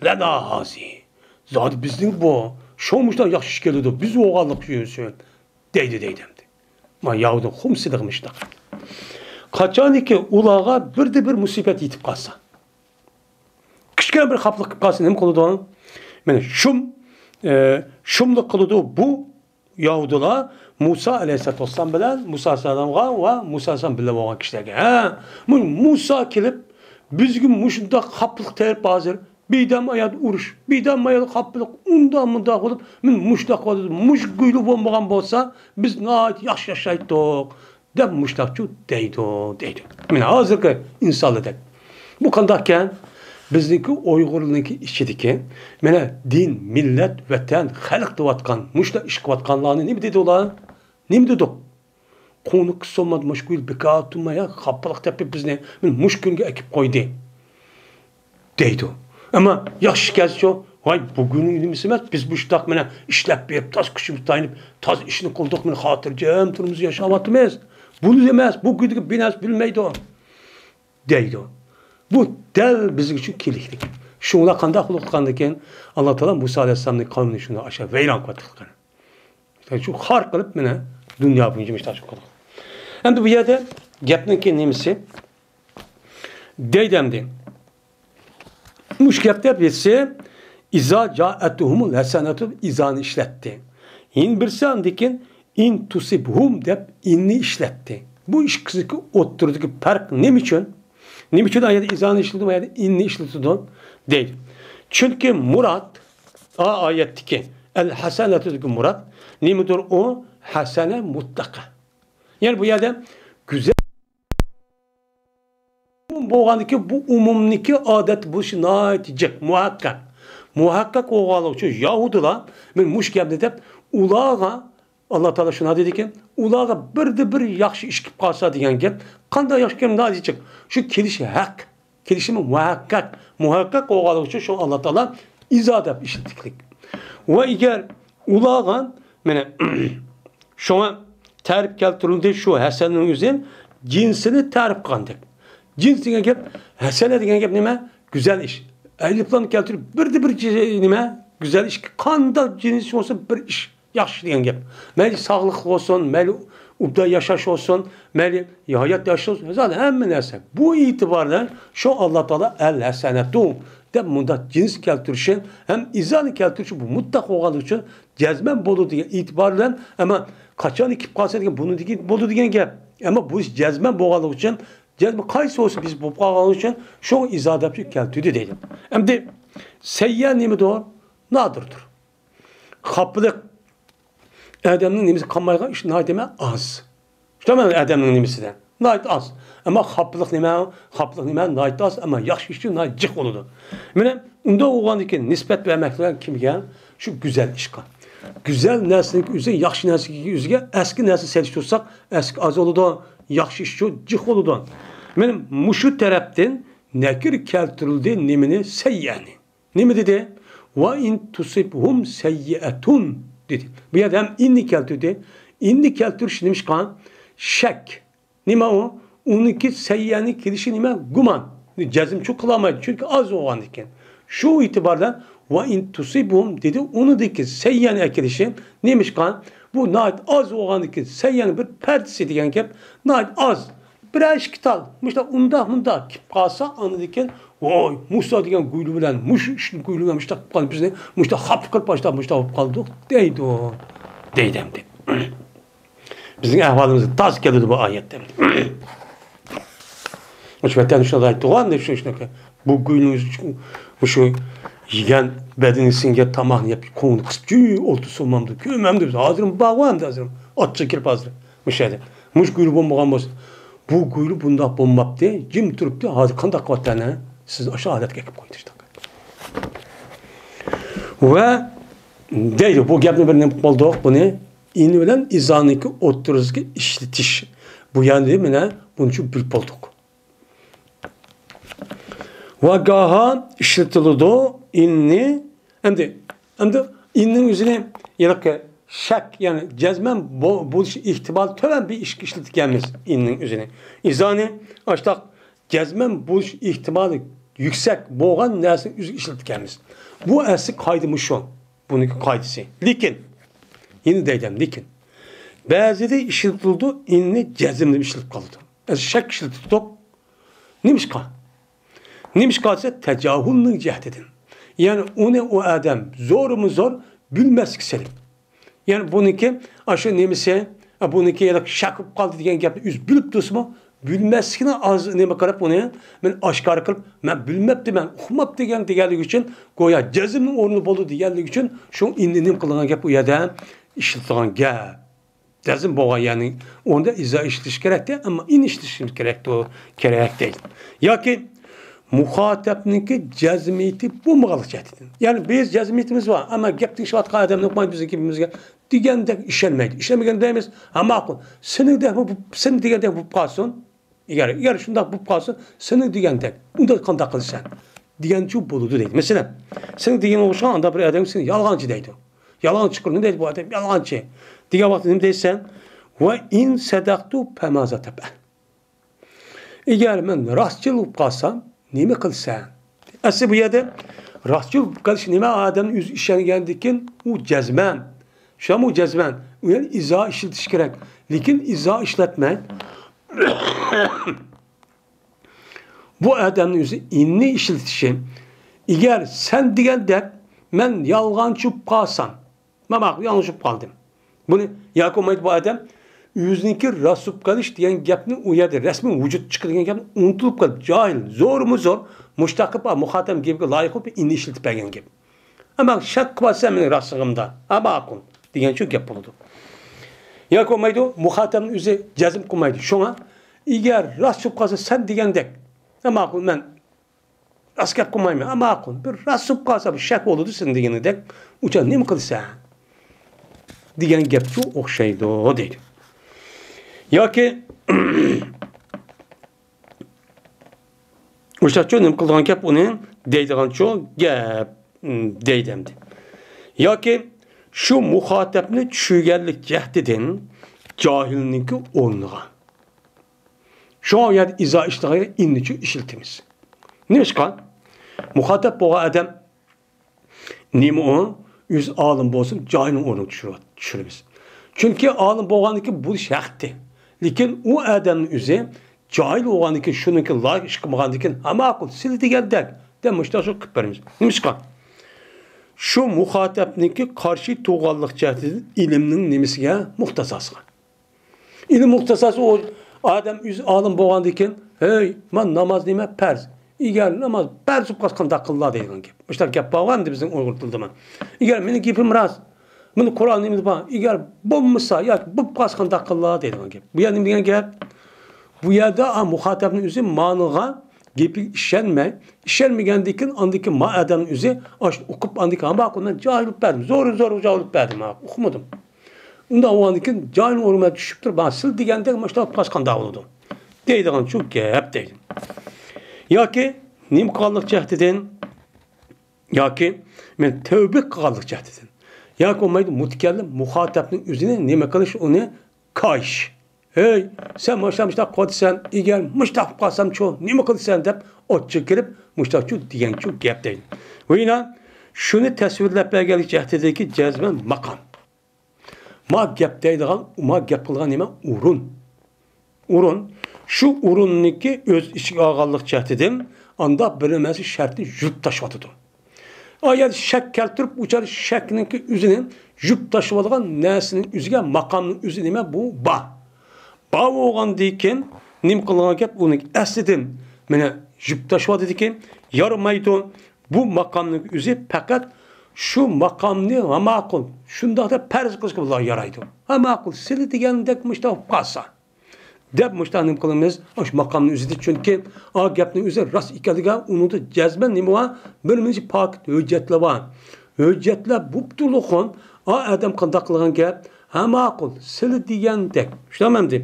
لەنا ھازى. زادى بىزنىڭ بۇ. شۇ مۇشۇنداق ياخشى ئىش كېلىدۇ. بىز بولغانلىق ئۈچۈن. دەيدۇ، دەيدۇ ئەمدى. ما يەھۇدىي خۇمسىدىغا مۇشۇنداق. قاچانكى ئۇلارغا بىردە بىر مۇسىبەت يېتىپ قالسا، كىچىككىنە بىر خاپىلىق قىلىپ قالسا نېمە قىلىدۇ؟ مانا شۇم، ئە، شۇملۇق قىلىدۇ بۇ يەھۇدىيلار مۇسا ئەلەيھىسسالاتۇ ۋەسسالام بىلەن، مۇسا ئەلەيھىسسالامغا ۋە مۇسا ئەلەيھىسسالام بىللە بولغان كىشىلەرگە. ھە، مۇ-، مۇسا كېلىپ، بىزگە مۇشۇنداق خاپىلىق تېرىپ ھازىر، بىردەم ئايال ئۇرۇش، بىردەم ئايال خاپىلىق، ئۇنداق مۇنداق بولۇپ، مەن مۇشۇنداق قىلىۋاتىدۇ، مۇشۇ گۇيلۇ بولمىغان بولسا، بىز ناھايىتى ياخشى ياشايتتۇق، دەپ مۇشۇنداقچۇ دەيدۇ، دەيدۇ. مانا ھازىرقى ئىنسانلاردەك. بۇ قانداقكەن؟ بىزنىڭكى ئۇيغۇرلارنىڭكى ئىچىدىكى، مانا دىن، مىللەت، ۋەتەن، خەلق دەۋاتقان، مۇشۇنداق ئىش قىلىۋاتقانلارنى نېمە دېدى ئۇلار؟ نېمە دېدۇق؟ قوڭلۇققا سولمايدۇ، مۇشۇ گۇيلۇ بىكار تۇرماي، ھە، خاپىلىق تېپىپ بىزنى مۇشۇ كۈنگە ئەكىپ قويدى، دەيدۇ. ئەمما ياخشى ئىش كەلسىچۇ، ۋاي، بۇ گۇينىڭ نېمىسى ئەمەس، بىز مۇشۇنداق مانا ئىشلەپ بېرىپ، تاز كۈچىمىزگە تايىنىپ، تاز ئىشنى قىلدۇق، مانا خاتىرجەم تۇرمۇش ياشاۋاتىمىز. بۇنى ئەمەس، بۇ گۇيدىكى بىر نەرسە بىلمەيدۇ، دەيدۇ. بۇ دەل بىزگە شۇ كېلىشلىك. شۇڭلار قانداق قىلغاندىكىن، ئاللا تائالا مۇسا ئەلەيھىسسالامنىڭ قەۋمىنى شۇنداق ئاشۇ ۋەيران قىلىۋاتقان. شۇ خار قىلىپ، مانا، دۇنيا بويىچە مۇشۇنداق قىلدى. ئەمدى بۇ يەردە گەپنىڭكى نېمىسى؟ دەيدۇ ئەمدى. مۇشۇ گەپتە بىرسى، ئىزا جائەتۇھۇمۇل ھەسەنەتۇ، ئىزانى ئىشلەتتى. يەنە بىرسى ئاندىن كېيىن «ئىن تۇسىبھۇم» دەپ «ئىننى» ئىشلەتتى. بۇ ئىككىسىدىكى ئوتتۇرىدىكى پەرق نېمە ئۈچۈن؟ نېمە ئۈچۈن ئايەتتە «ئىزانى» ئىشلىتىدۇ، ئايەتتە «ئىننى» ئىشلىتىدۇ دەيدۇ. چۈنكى مۇراد، ئا-، ئايەتتىكى «ئەل ھەسەنەتۇ»دىكى مۇراد نېمىدۇر؟ ئۇ ھەسەنە مۇتلەقە. يەنى بۇ يەردە گۈزەل ئومۇم بولغاندىكىن، بۇ ئومۇمنىكى ئادەتتە بولۇشى ناھايىتى جىق، مۇھەققەق. مۇھەققەق بولغانلىقى ئۈچۈن يەھۇدىيلار، مەن مۇشۇ گەپنى دەپ، ئۇلارغا ئاللا تائالا شۇنداق دېدىكەن، ئۇلارغا بىردە بىر ياخشى ئىش كېلىپ قالسا دېگەن گەپ، قانداق ياخشى گەپ ناھايىتى جىق. شۇ كېلىشى ھەق، كېلىشىمۇ مۇھەققەق، مۇھەققەق بولغانلىقى ئۈچۈن شۇ ئاللا تائالا ئىزا دەپ ئىشلىتىكلىك. ۋە ئەگەر ئۇلارغا، مانا، شۇڭا تەرىپ كەلتۈرۈلدى، شۇ ھەسەننىڭ ئۆزى جىنسىنى تەرىپ قىلغاندەك. جىنس دېگەن گەپ، ھەسەنە دېگەن گەپ نېمە؟ گۈزەل ئىش. ئەلىپلام كەلتۈرۈپ، بىردە بىر جىنس نېمە؟ گۈزەل ئىش. قانداق جىنس بولسا بىر ئىش ياخشى دېگەن گەپ. مەيلى ساغلىق بولسۇن، مەيلى ئوبدان ياشاش بولسۇن، مەيلى ھايات ياشاش بولسۇن، زادى ھەممە نەرسە. بۇ ئېتىبار بىلەن شۇ ئاللا تائالا «ئەل ھەسەنەتۇ» دەپ مۇنداق جىنس كەلتۈرۈشى ھەم ئىزانى كەلتۈرۈشى بۇ مۇتلەق بولغانلىقى ئۈچۈن جەزمەن بولىدۇ دېگەن ئېتىبار بىلەن، ئەمما قاچان كېلىپ قالسا دېگەن، بۇنى دېگەن، بولىدۇ دېگەن گەپ. ئەمما بۇ جەزمەن بولغانلىقى ئۈچۈن، جەزمەن قايسى بولسا بىز بولۇپ قالغانلىقى ئۈچۈن شۇ ئىزا دەپ كەلتۈردى دەيدۇ. ئەمدى سەييە نېمىدۇر؟ نادىردۇر. خاپىلىق ئادەمنىڭ نېمىسى قالمايدىغان ئىش ناھايىتى نېمە؟ ئاز. شۇنداقمۇ ئادەمنىڭ نېمىسىدە؟ ناھايىتى ئاز. ئەمما خاپىلىق نېمە؟ خاپىلىق نېمە؟ ناھايىتى ئاز، ئەمما ياخشى ئىشچۇ ناھايىتى جىق بولىدۇ. مانا ئۇنداق بولغاندىكىن نىسبەت بەرمەكلىك كىمگە؟ شۇ گۈزەل ئىشقا. گۈزەل نەرسىنىڭ ئۆزى، ياخشى نەرسىنىڭ ئۆزىگە ئەسكى نەرسە سېلىشتۇرساق، ئەسكى ئاز بولىدۇ، ياخشى ئىشچۇ جىق بولىدۇ. مانا مۇشۇ تەرەپتىن نەكىر كەلتۈرۈلدى نېمىنى؟ سەييەنى. نېمە دېدى؟ «ۋە ئىن تۇسىبھۇم سەييەتۇن» دېدى. بۇ يەردە ھەم «ئىننى» كەلتۈردى. «ئىننى» كەلتۈرۈش نېمىشقا؟ شەك. نېمە ئۇ؟ ئۇنىڭكى سەييەنى كېلىشى نېمە؟ گۇمان. جەزمچۇ قىلالمايدۇ، چۈنكى ئاز بولغاندىكىن. شۇ ئېتىبار بىلەن «ۋە ئىن تۇسىبھۇم» دېدى. ئۇنىڭدىكى سەييەنى ئەكېلىشى نېمىشقا؟ بۇ ناھايىتى ئاز بولغاندىكىن، سەييەنى بىر پەردىسى دېگەن گەپ ناھايىتى ئاز. بىرەر ئىككى تال، مۇشۇنداق ئۇنداق مۇنداق كېلىپ قالسا، ئاندىن كېيىن، «ۋوي، مۇسا دېگەن گۇيلى بىلەن، مۇشۇ ئىشنى گۇيلى بىلەن مۇشۇنداق قىلىپ قالدى، بىزنى مۇشۇنداق خاپا قىلىپ، مۇشۇنداق، مۇشۇنداق بولۇپ قالدۇق» دەيدۇ، دەيدۇ ئەمدى. بىزنىڭ ئەھۋالىمىزغا تازا كېلىدۇ بۇ ئايەت ئەمدى. مۇشۇ ۋەتەن شۇنداق ئېيتتىغۇ ئەمدى، شۇ، شۇ، بۇ گۇينىڭ ئۆزى، مۇشۇ يېگەن بەدىنى سىڭگەن تاماقنى يەپ، كۆڭلىنى قىسىپ، جۈي ئولتۇرسا بولمامدۇ؟ كۆرمەمدۇ بىز؟ ھازىرمۇ بارغۇ ئەمدى، ھازىر ئاچچىقى كىرىپ ھازىر. مۇشۇ يەردە. مۇشۇ گۇيلى بولمىغان بولسا، بۇ گۇيلى بۇنداق بولماپتۇ، جىم تۇرۇپتۇ، ھازىر قانداق قىلىۋاتىدۇ ئەنە؟ سىزنى ئاشۇ ھالەتكە ئەكىپ قويدى. ۋە دەيدۇ، بۇ گەپنى بىر نېمە قىلدۇق، بۇنى ئىن بىلەن ئىزانىڭكى ئوتتۇرىسىدىكى ئىشلىتىش. بۇ يەردە مانا بۇنچە بىلىپ بولدۇق. ۋە گاھا ئىشلىتىلىدۇ ئىننى. ئەمدى، ئەمدى ئىننىڭ ئۆزىنى ھېلىقى شەك، يەنى جەزمەن بو-، بولۇش ئېھتىمالى تۆۋەن بىر ئىشقا ئىشلىتىدىكەنمىز ئىننىڭ ئۆزىنى. ئىزانى ئاشتاق جەزمەن بولۇش ئېھتىمالى يۈكسەك بولغان نەرسىنىڭ ئۆزىگە ئىشلىتىدىكەنمىز. بۇ ئەسلى قائىدە مۇشۇ. بۇنىڭكى قائىدىسى. لېكىن، يەنە دەيدىم، لېكىن. بەزىدە ئىشلىتىلىدۇ، ئىننى جەزم دەپ ئىشلىتىپ قالىدۇ. ئەسلى شەك ئىشلىتىپ تۇرۇپ، نېمىشقا؟ نېمىشقا دېسە، تەجاھۇلنىڭ جەھىتىدىن. يەنى ئۇنى ئۇ ئادەم زورمۇ زور بىلمەسلىك سېلىپ. يەنى بۇنىڭكى ئاشۇ نېمىسى، بۇنىڭكى شەك بولۇپ قالدى دېگەن گەپنى ئۆزى بىلىپ تۇرسىمۇ، بىلمەسلىكنى ئاز نېمە قىلىپ، ئۇنى مەن ئاشكارا قىلىپ، مەن بىلمەپتىمەن، ئۇقماپتىمەن دېگەنلىكى ئۈچۈن، گويا جەزمنىڭ ئورنى بولدى دېگەنلىكى ئۈچۈن، شۇ ئىننى نېمە قىلىدىغان گەپ ئۇ يەردە ئىشلىتىدىغان گەپ. جەزم بولغان يەرنىڭ ئورنىدا ئىزا ئىشلىتىش كېرەكتى، ئەمما ئىن ئىشلىتىشىمىز كېرەكتۇ، كېرەك دەيدۇ. ياكى مۇخاتەبنىڭكى جەزمىيىتى بولمىغانلىق جەھەتتىن. يەنى بىز جەزمىيىتىمىز بار، ئەمما گەپ تېگىشىۋاتقان ئادەمنى ئۇقمايدۇ، بىزنىڭ گېپىمىزگە دېگەندەك ئىشەنمەيدۇ. ئىشەنمىگەندە دەيمىز، ھە، ماقۇل، سېنىڭدەكمۇ بۇ، سېنىڭ دېگەندەك بولۇپ قالسۇن. ئەگەر، ئەگەر شۇنداق بولۇپ قالسۇن، سېنىڭ دېگەندەك، ئۇنداق قانداق قىلىسەن؟ دېگەنچە بولىدۇ دەيدۇ. مەسىلەن، سېنىڭ دېگەن ئوخشىغان ئانداق بىر ئادەم سېنى يالغانچى دەيدۇ. يالغان چىقىرىدۇ، نېمە دەيدۇ بۇ ئادەم؟ يالغانچى. دېگەن ۋاقىتتا نېمە دەيسەن؟ «ۋە ئىن سەدەقتۇ فەمازا تەپئەل؟» ئەگەر مەن راستچىل بولۇپ قالسام، نېمە قىلىسەن؟ ئەسلى بۇ يەردە راستچىل بولۇپ قېلىش نېمە؟ ئادەمنىڭ ئۆزى ئىشەنگەندىن كېيىن ئۇ جەزمەن. شۇمۇ جەزمەن. ئۇ يەردە ئىزا ئىشلىتىش كېرەك. لېكىن ئىزا ئىشلەتمەي. بۇ ئادەمنىڭ ئۆزى ئىننى ئىشلىتىشى. ئەگەر سەن دېگەندەك مەن يالغانچى بولۇپ قالسام، مەن بۇ يالغانچى بولۇپ قالدىم. بۇنى ياكى بولمايدۇ بۇ ئادەم ئۆزىنىڭكى راست بولۇپ قېلىش دېگەن گەپنى ئۇ يەردە رەسمىي ۋۇجۇدقا چىقىدىغان گەپنى ئۇنتۇلۇپ قالىدۇ. جاھىل، زورمۇ زور، مۇشتاق قىلىپ مۇخاتەپ گېپىگە لايىق بولۇپ ئېنى ئىشلىتىپ بەرگەن گەپ. ئەمما شەك قىلىۋاتىسەن مېنىڭ راستلىقىمدا. ھە، ماقۇل دېگەنچۇ گەپ بولىدۇ. ياكى بولمايدۇ، مۇخاتەپنىڭ ئۆزى جەزم قىلمايدۇ. شۇڭا ئەگەر راست چىقىپ قالسا سەن دېگەندەك، ھە، ماقۇل، مەن راست گەپ قىلمايمەن. ھە، ماقۇل، بىر راست چىقىپ قالسا بىر شەك بولىدۇ سەن دېگىنىدەك، ئۇچان نېمە قىلىسەن دېگەن گەپچۇ ئوخشايدۇ دەيدۇ. ياكى مۇشتاقچۇ نېمە قىلىدىغان گەپ ئۇنى دەيدىغانچۇ گەپ، دەيدۇ ئەمدى. ياكى شۇ مۇخاتەپنى چۈشۈرگەنلىك جەھىتىدىن جاھىلنىڭكى ئورنىغا. شۇڭا ئۇ يەردە ئىزا ئىشلىتىدىغان ئىننىچۇ ئىشلىتىمىز. نېمىشقا؟ مۇخاتەپ بولغان ئادەم نېمە ئۇ؟ ئۆزى ئالىم بولسۇن، جاھىلنىڭ ئورنىغا چۈشۈرۈۋات-، چۈشۈرىمىز. چۈنكى ئالىم بولغاندىن كېيىن بولۇش ھەقتى. لېكىن ئۇ ئادەمنىڭ ئۆزى جاھىل بولغاندىن كېيىن، شۇنىڭكى لايىق ئىش قىلمىغاندىن كېيىن، ھە، ماقۇل، سىلى دېگەندەك دەپ مۇشتاق شۇ قىلىپ بېرىمىز. نېمىشقا؟ شۇ مۇخاتەپنىڭكى قارشى تۇرغانلىق جەھىتىدىن ئىلىمنىڭ نېمىسىگە؟ مۇقتەزاسىغا. ئىلىم مۇقتەزاسى ئۇ ئادەم ئۆزى ئالىم بولغاندىن كېيىن، ھەي، مانا ناماز نېمە؟ پەرز. ئەگەر ناماز پەرز بولۇپ قالسا قانداق قىلىلا دەيدىغان گەپ. مۇشۇنداق گەپ بارغۇ ئەمدى بىزنىڭ ئۇيغۇر تىلىدىمۇ. ئەگەر مېنىڭ گېپىم راست، مانا قۇرئان نېمىدە بار، ئەگەر بولمىسا ياكى بولۇپ قالسا قانداق قىلىلا دەيدىغان گەپ. بۇ يەردە نېمە دېگەن گەپ؟ بۇ يەردە، ئا، مۇخاتەپنىڭ ئۆزى مانىغا گېپىگە ئىشەنمەي، ئىشەنمىگەندىن كېيىن ئاندىن كېيىن ما ئادەمنىڭ ئۆزى ئاشۇنى ئوقۇپ ئاندىن كېيىن، ھە، ماقۇل، مەن جاھىل بولۇپ بەردىم، زور زور جاھىل بولۇپ بەردىم، ھە، ئۇقمىدىم. ئۇنداق بولغاندىن كېيىن جاھىل ئورنىغا چۈشۈپ تۇرۇپ، ھە، سىلى دېگەندەك مۇشۇنداق قىلىپ قالسا قانداق بولىدۇ؟ دەيدىغان شۇ گەپ دەيدۇ. ياكى نېمە قىلغانلىق جەھىتىدىن، ياكى مەن تەۋبە قىلغانلىق جەھىتىدىن، ياكى بولمايدۇ مۇتەكەللىم مۇخاتەپنىڭ ئۆزىنى نېمە قىلىش، ئۇنى كايىش. ھەي، سەن مۇشۇنداق مۇشۇنداق قىلىۋاتىسەن، ئەگەر مۇشۇنداق قىلىپ قالسامچۇ نېمە قىلىسەن دەپ ئوتچىغا كىرىپ مۇشۇنداقچۇ دېگەنچۇ گەپ دەيدۇ. ۋە يەنە شۇنى تەسۋىرلەپ بەرگەنلىك جەھىتىدىكى جەزمەن ماقام. ما گەپ دەيدىغان، ما گەپ قىلىدىغان نېمە؟ ئورۇن. ئورۇن. شۇ ئورۇننىڭكى ئۆز ئىچىگە ئالغانلىق جەھىتىدىن ئاندا بىر نەرسە شەرتنى يۇيۇپ تاشلىۋاتىدۇ. ئا يەردە شەك كەلتۈرۈپ، ئۇ چاغدا شەكنىڭكى ئۆزىنى يۇيۇپ تاشلىۋالغان نەرسىنىڭ ئۆزىگە ماقامنىڭ ئۆزى نېمە؟ بۇ بار. بار بولغاندىن كېيىن نېمە قىلغان گەپ؟ ئۇنى ئەسلىدىن مانا يۇيۇپ تاشلىۋاتىدىكەن، يارىمايدۇ. بۇ ماقامنىڭ ئۆزى پەقەت شۇ ماقامنى، ھە، ماقۇل، شۇنداق دەپ پەرز قىلىشقا بۇلار يارايدۇ. ھە، ماقۇل، سىلى دېگەندەك مۇشۇنداق بولۇپ قالسا دەپ مۇشۇنداق نېمە قىلىمىز؟ ئاشۇ ماقامنى ئۆزىدە، چۈنكى ئا گەپنىڭ ئۆزى راست ئىكەنلىكى، ئۇنىڭدا جەزمەن نېمە بار؟ بىر مۇنچە پاكىت ھۆججەتلەر بار. ھۆججەتلەر بوپتۇلۇقۇن، ئا ئادەم قانداق قىلغان گەپ؟ ھە، ماقۇل، سىلى دېگەندەك. شۇنداقمۇ ئەمدى؟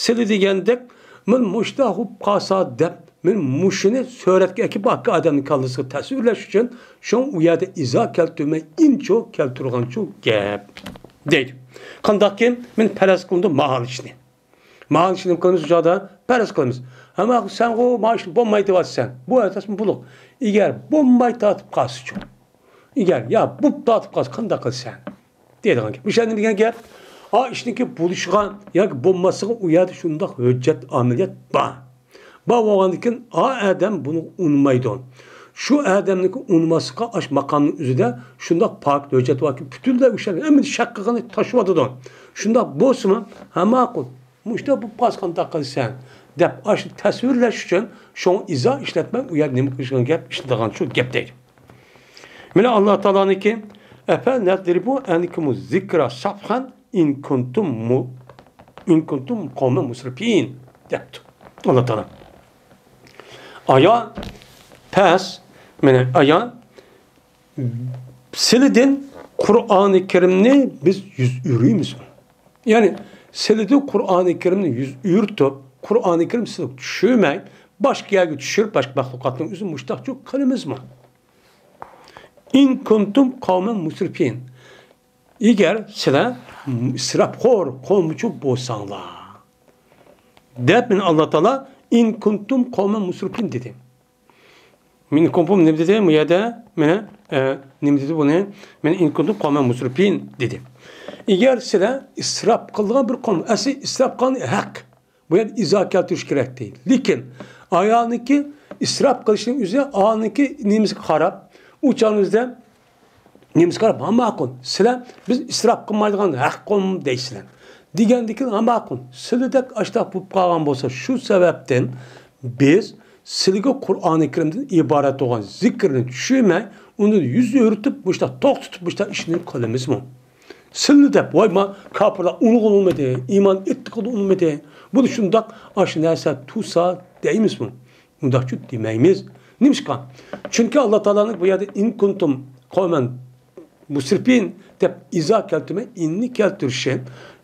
سىلى دېگەندەك، مەن مۇشۇنداق بولۇپ قالسا دەپ، مەن مۇشۇنى سۈرەتكە ئەكىپ، ئاكا ئادەمنىڭ كاللىسىغا تەسۋىرلەش ئۈچۈن، شۇڭا ئۇ يەردە ئىزا كەلتۈرمەي، ئىنچۇ كەلتۈرگەنچۇ گەپ دەيدۇ. قانداقكىن، مەن پەرەز قىلىندى ماھال ئىشنى. ماھال ئىشنى نېمە قىلىمىز؟ ئۇ چاغدا پەرەز قىلىمىز. ھە، ماقۇل، سەنغۇ مانا ئىشنى بولماي دەۋاتىسەن. بۇ ئەتەسمۇ بۇلۇق. ئەگەر بولماي تارتىپ قالسىچۇ؟ ئەگەر يا بۇ تارتىپ قالسا قانداق قىلىسەن؟ دەيدىغان گەپ. مۇشۇ يەردە دېگەن گەپ، ئا ئىشنىڭكى بولۇشىغا ياكى بولماسلىقىغا ئۇ يەردە شۇنداق ھۆججەت، ئەمەلىيەت بار. بار بولغاندىن كېيىن، ئا ئادەم بۇنى ئۇنىمايدۇ. شۇ ئادەمنىڭكى ئۇنىماسلىققا ئاش ماقامنىڭ ئۆزىدە شۇنداق پاكىت ھۆججەت باركى، پۈتۈنلەي ئۇ شەرتنى ھەممىنى شەك قىلغىنى تاشلىۋاتىدۇ. شۇنداق بولسىمۇ، ھە، ماقۇل. مۇشۇنداق بولۇپ قالسا قانداق قىلىسەن؟ دەپ ئاشۇنى تەسۋىرلەش ئۈچۈن شۇڭا ئىزا ئىشلەتمەي، ئۇ يەردە نېمە قىلىشقان گەپ، ئىشلىتىدىغان شۇ گەپ دەيدۇ. مانا ئاللا تائالانىڭكى، ئەفە نەزرىبۇ ئەنكۇمۇ زىكرا سەفھەن ئىن كۇنتۇم مۇ-، ئىن كۇنتۇم قەۋمەن مۇسرىفىن دەپتۇ ئاللا تائالا. ئايا، پەس، مانا ئايا، سىلىدىن قۇرئانى كەرىمنى بىز يۈز ئۆرۈيمىزمۇ؟ يەنى سىلىدىن قۇرئانى كەرىمنى يۈز ئۆرۈتۈپ، قۇرئانى كەرىم سىلىگە چۈشۈرمەي، باشقا يەرگە چۈشۈرۈپ، باشقا مەخلۇقاتنىڭ ئۆزىنى مۇشتاقچۇ قىلىمىزمۇ؟ ئىن كۇنتۇم قەۋمەن مۇسرىفىن. ئەگەر سىلەر ئىسراپخور قومچۇ بولساڭلار، دەپ مانا ئاللا تائالا ئىن كۇنتۇم قەۋمەن مۇسرىفىن دېدى. مىن كۇنتۇم نېمە دېدى؟ بۇ يەردە مانا، ئە، نېمە دېدى بۇنى؟ مانا ئىن كۇنتۇم قەۋمەن مۇسرىفىن دېدى. ئەگەر سىلەر ئىسراپ قىلىدىغان بىر قوم، ئەسلى ئىسراپ قىلغان ھەق. بۇ يەردە ئىزا كەلتۈرۈش كېرەك دەيدۇ. لېكىن ئايالنىڭكى ئىسراپ قىلىشنىڭ ئۆزى ئانىڭكى نېمىسىگە قاراپ، ئۇ چاغنىڭ ئۆزىدە نېمىسى قاراپ، ھە ماقۇل، سىلەر بىز ئىسراپ قىلمايدىغان ھەققۇم دەيسىلەر. دېگەندىكىن، ھە ماقۇل، سىلىدەك ئاشتاق بولۇپ قالغان بولسا، شۇ سەۋەبتىن بىز سىلىگە قۇرئانى كەرىمدىن ئىبارەت بولغان زىكىرنى چۈشۈرمەي، ئۇنى يۈز ئۆرتۈپ، مۇشۇنداق توختىتىپ، مۇشۇنداق ئىشنى قىلىمىزمۇ؟ سىلنى دەپ، ۋاي، ما، كاپىرلار ئۇنىغۇ ئۇنىمىدى، ئىمان ئېيتتىقىدۇ ئۇنىمىدى. بۇنى شۇنداق ئاشۇ نەرسە تۇرسا دەيمىزمۇ؟ ئۇنداقچۇ دېمەيمىز. نېمىشقا؟ چۈنكى ئاللا تائالانىڭ بۇ يەردە «ئىن كۇنتۇم قەۋمەن مۇسرىفىن» دەپ ئىزا كەلتۈرمەي، «ئىننى» كەلتۈرۈشى.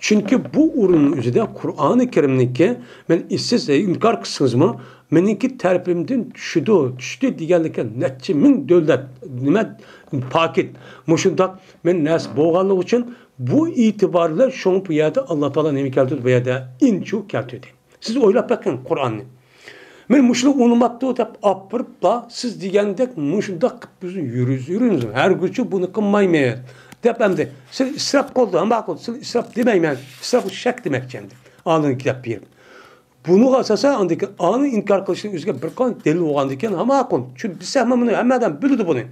چۈنكى بۇ ئورۇننىڭ ئۆزىدە قۇرئانى كەرىمنىڭكى، مەن سىز ئىنكار قىلسىڭىزمۇ، مېنىڭكى تەرىپىمدىن چۈشىدۇ، چۈشتى دېگەنلىككە نەچچە مىڭ دۆلەت، نېمە، پاكىت، مۇشۇنداق مەن نەرسە بولغانلىقى ئۈچۈن، بۇ ئېتىبار بىلەن شۇڭا بۇ يەردە ئاللا تائالا نېمە كەلتۈردى؟ بۇ يەردە «ئىنچۇ» كەلتۈردى. سىز ئويلاپ بېقىڭ قۇرئاننى. مەن مۇشۇنى ئۇنىماپتۇ دەپ ئاپىرىپلا، سىز دېگەندەك مۇشۇنداق قىلىپ بىزنى يۈرۈز-، يۈرۈز-، ھەرگىچە بۇنى قىلمايمىز دەپ ئەمدى، سىز ئىسراپ قىلدى، ھە ماقۇل، سىز ئىسراپ دېمەيمەن، ئىسراپ بۇ شەك دېمەكچى ئەمدى. ئالدىن گەپ بېرىپ. بۇنىڭغا ئاساسەن ئاندىن كېيىن ئانى ئىنكار قىلىشنىڭ ئۆزىگە بىر قانچە دەلىل بولغاندىكىن، ھە ماقۇل، چۈنكى بىلسەكمۇ بۇنى، ھەممە ئادەم بىلىدۇ بۇنى.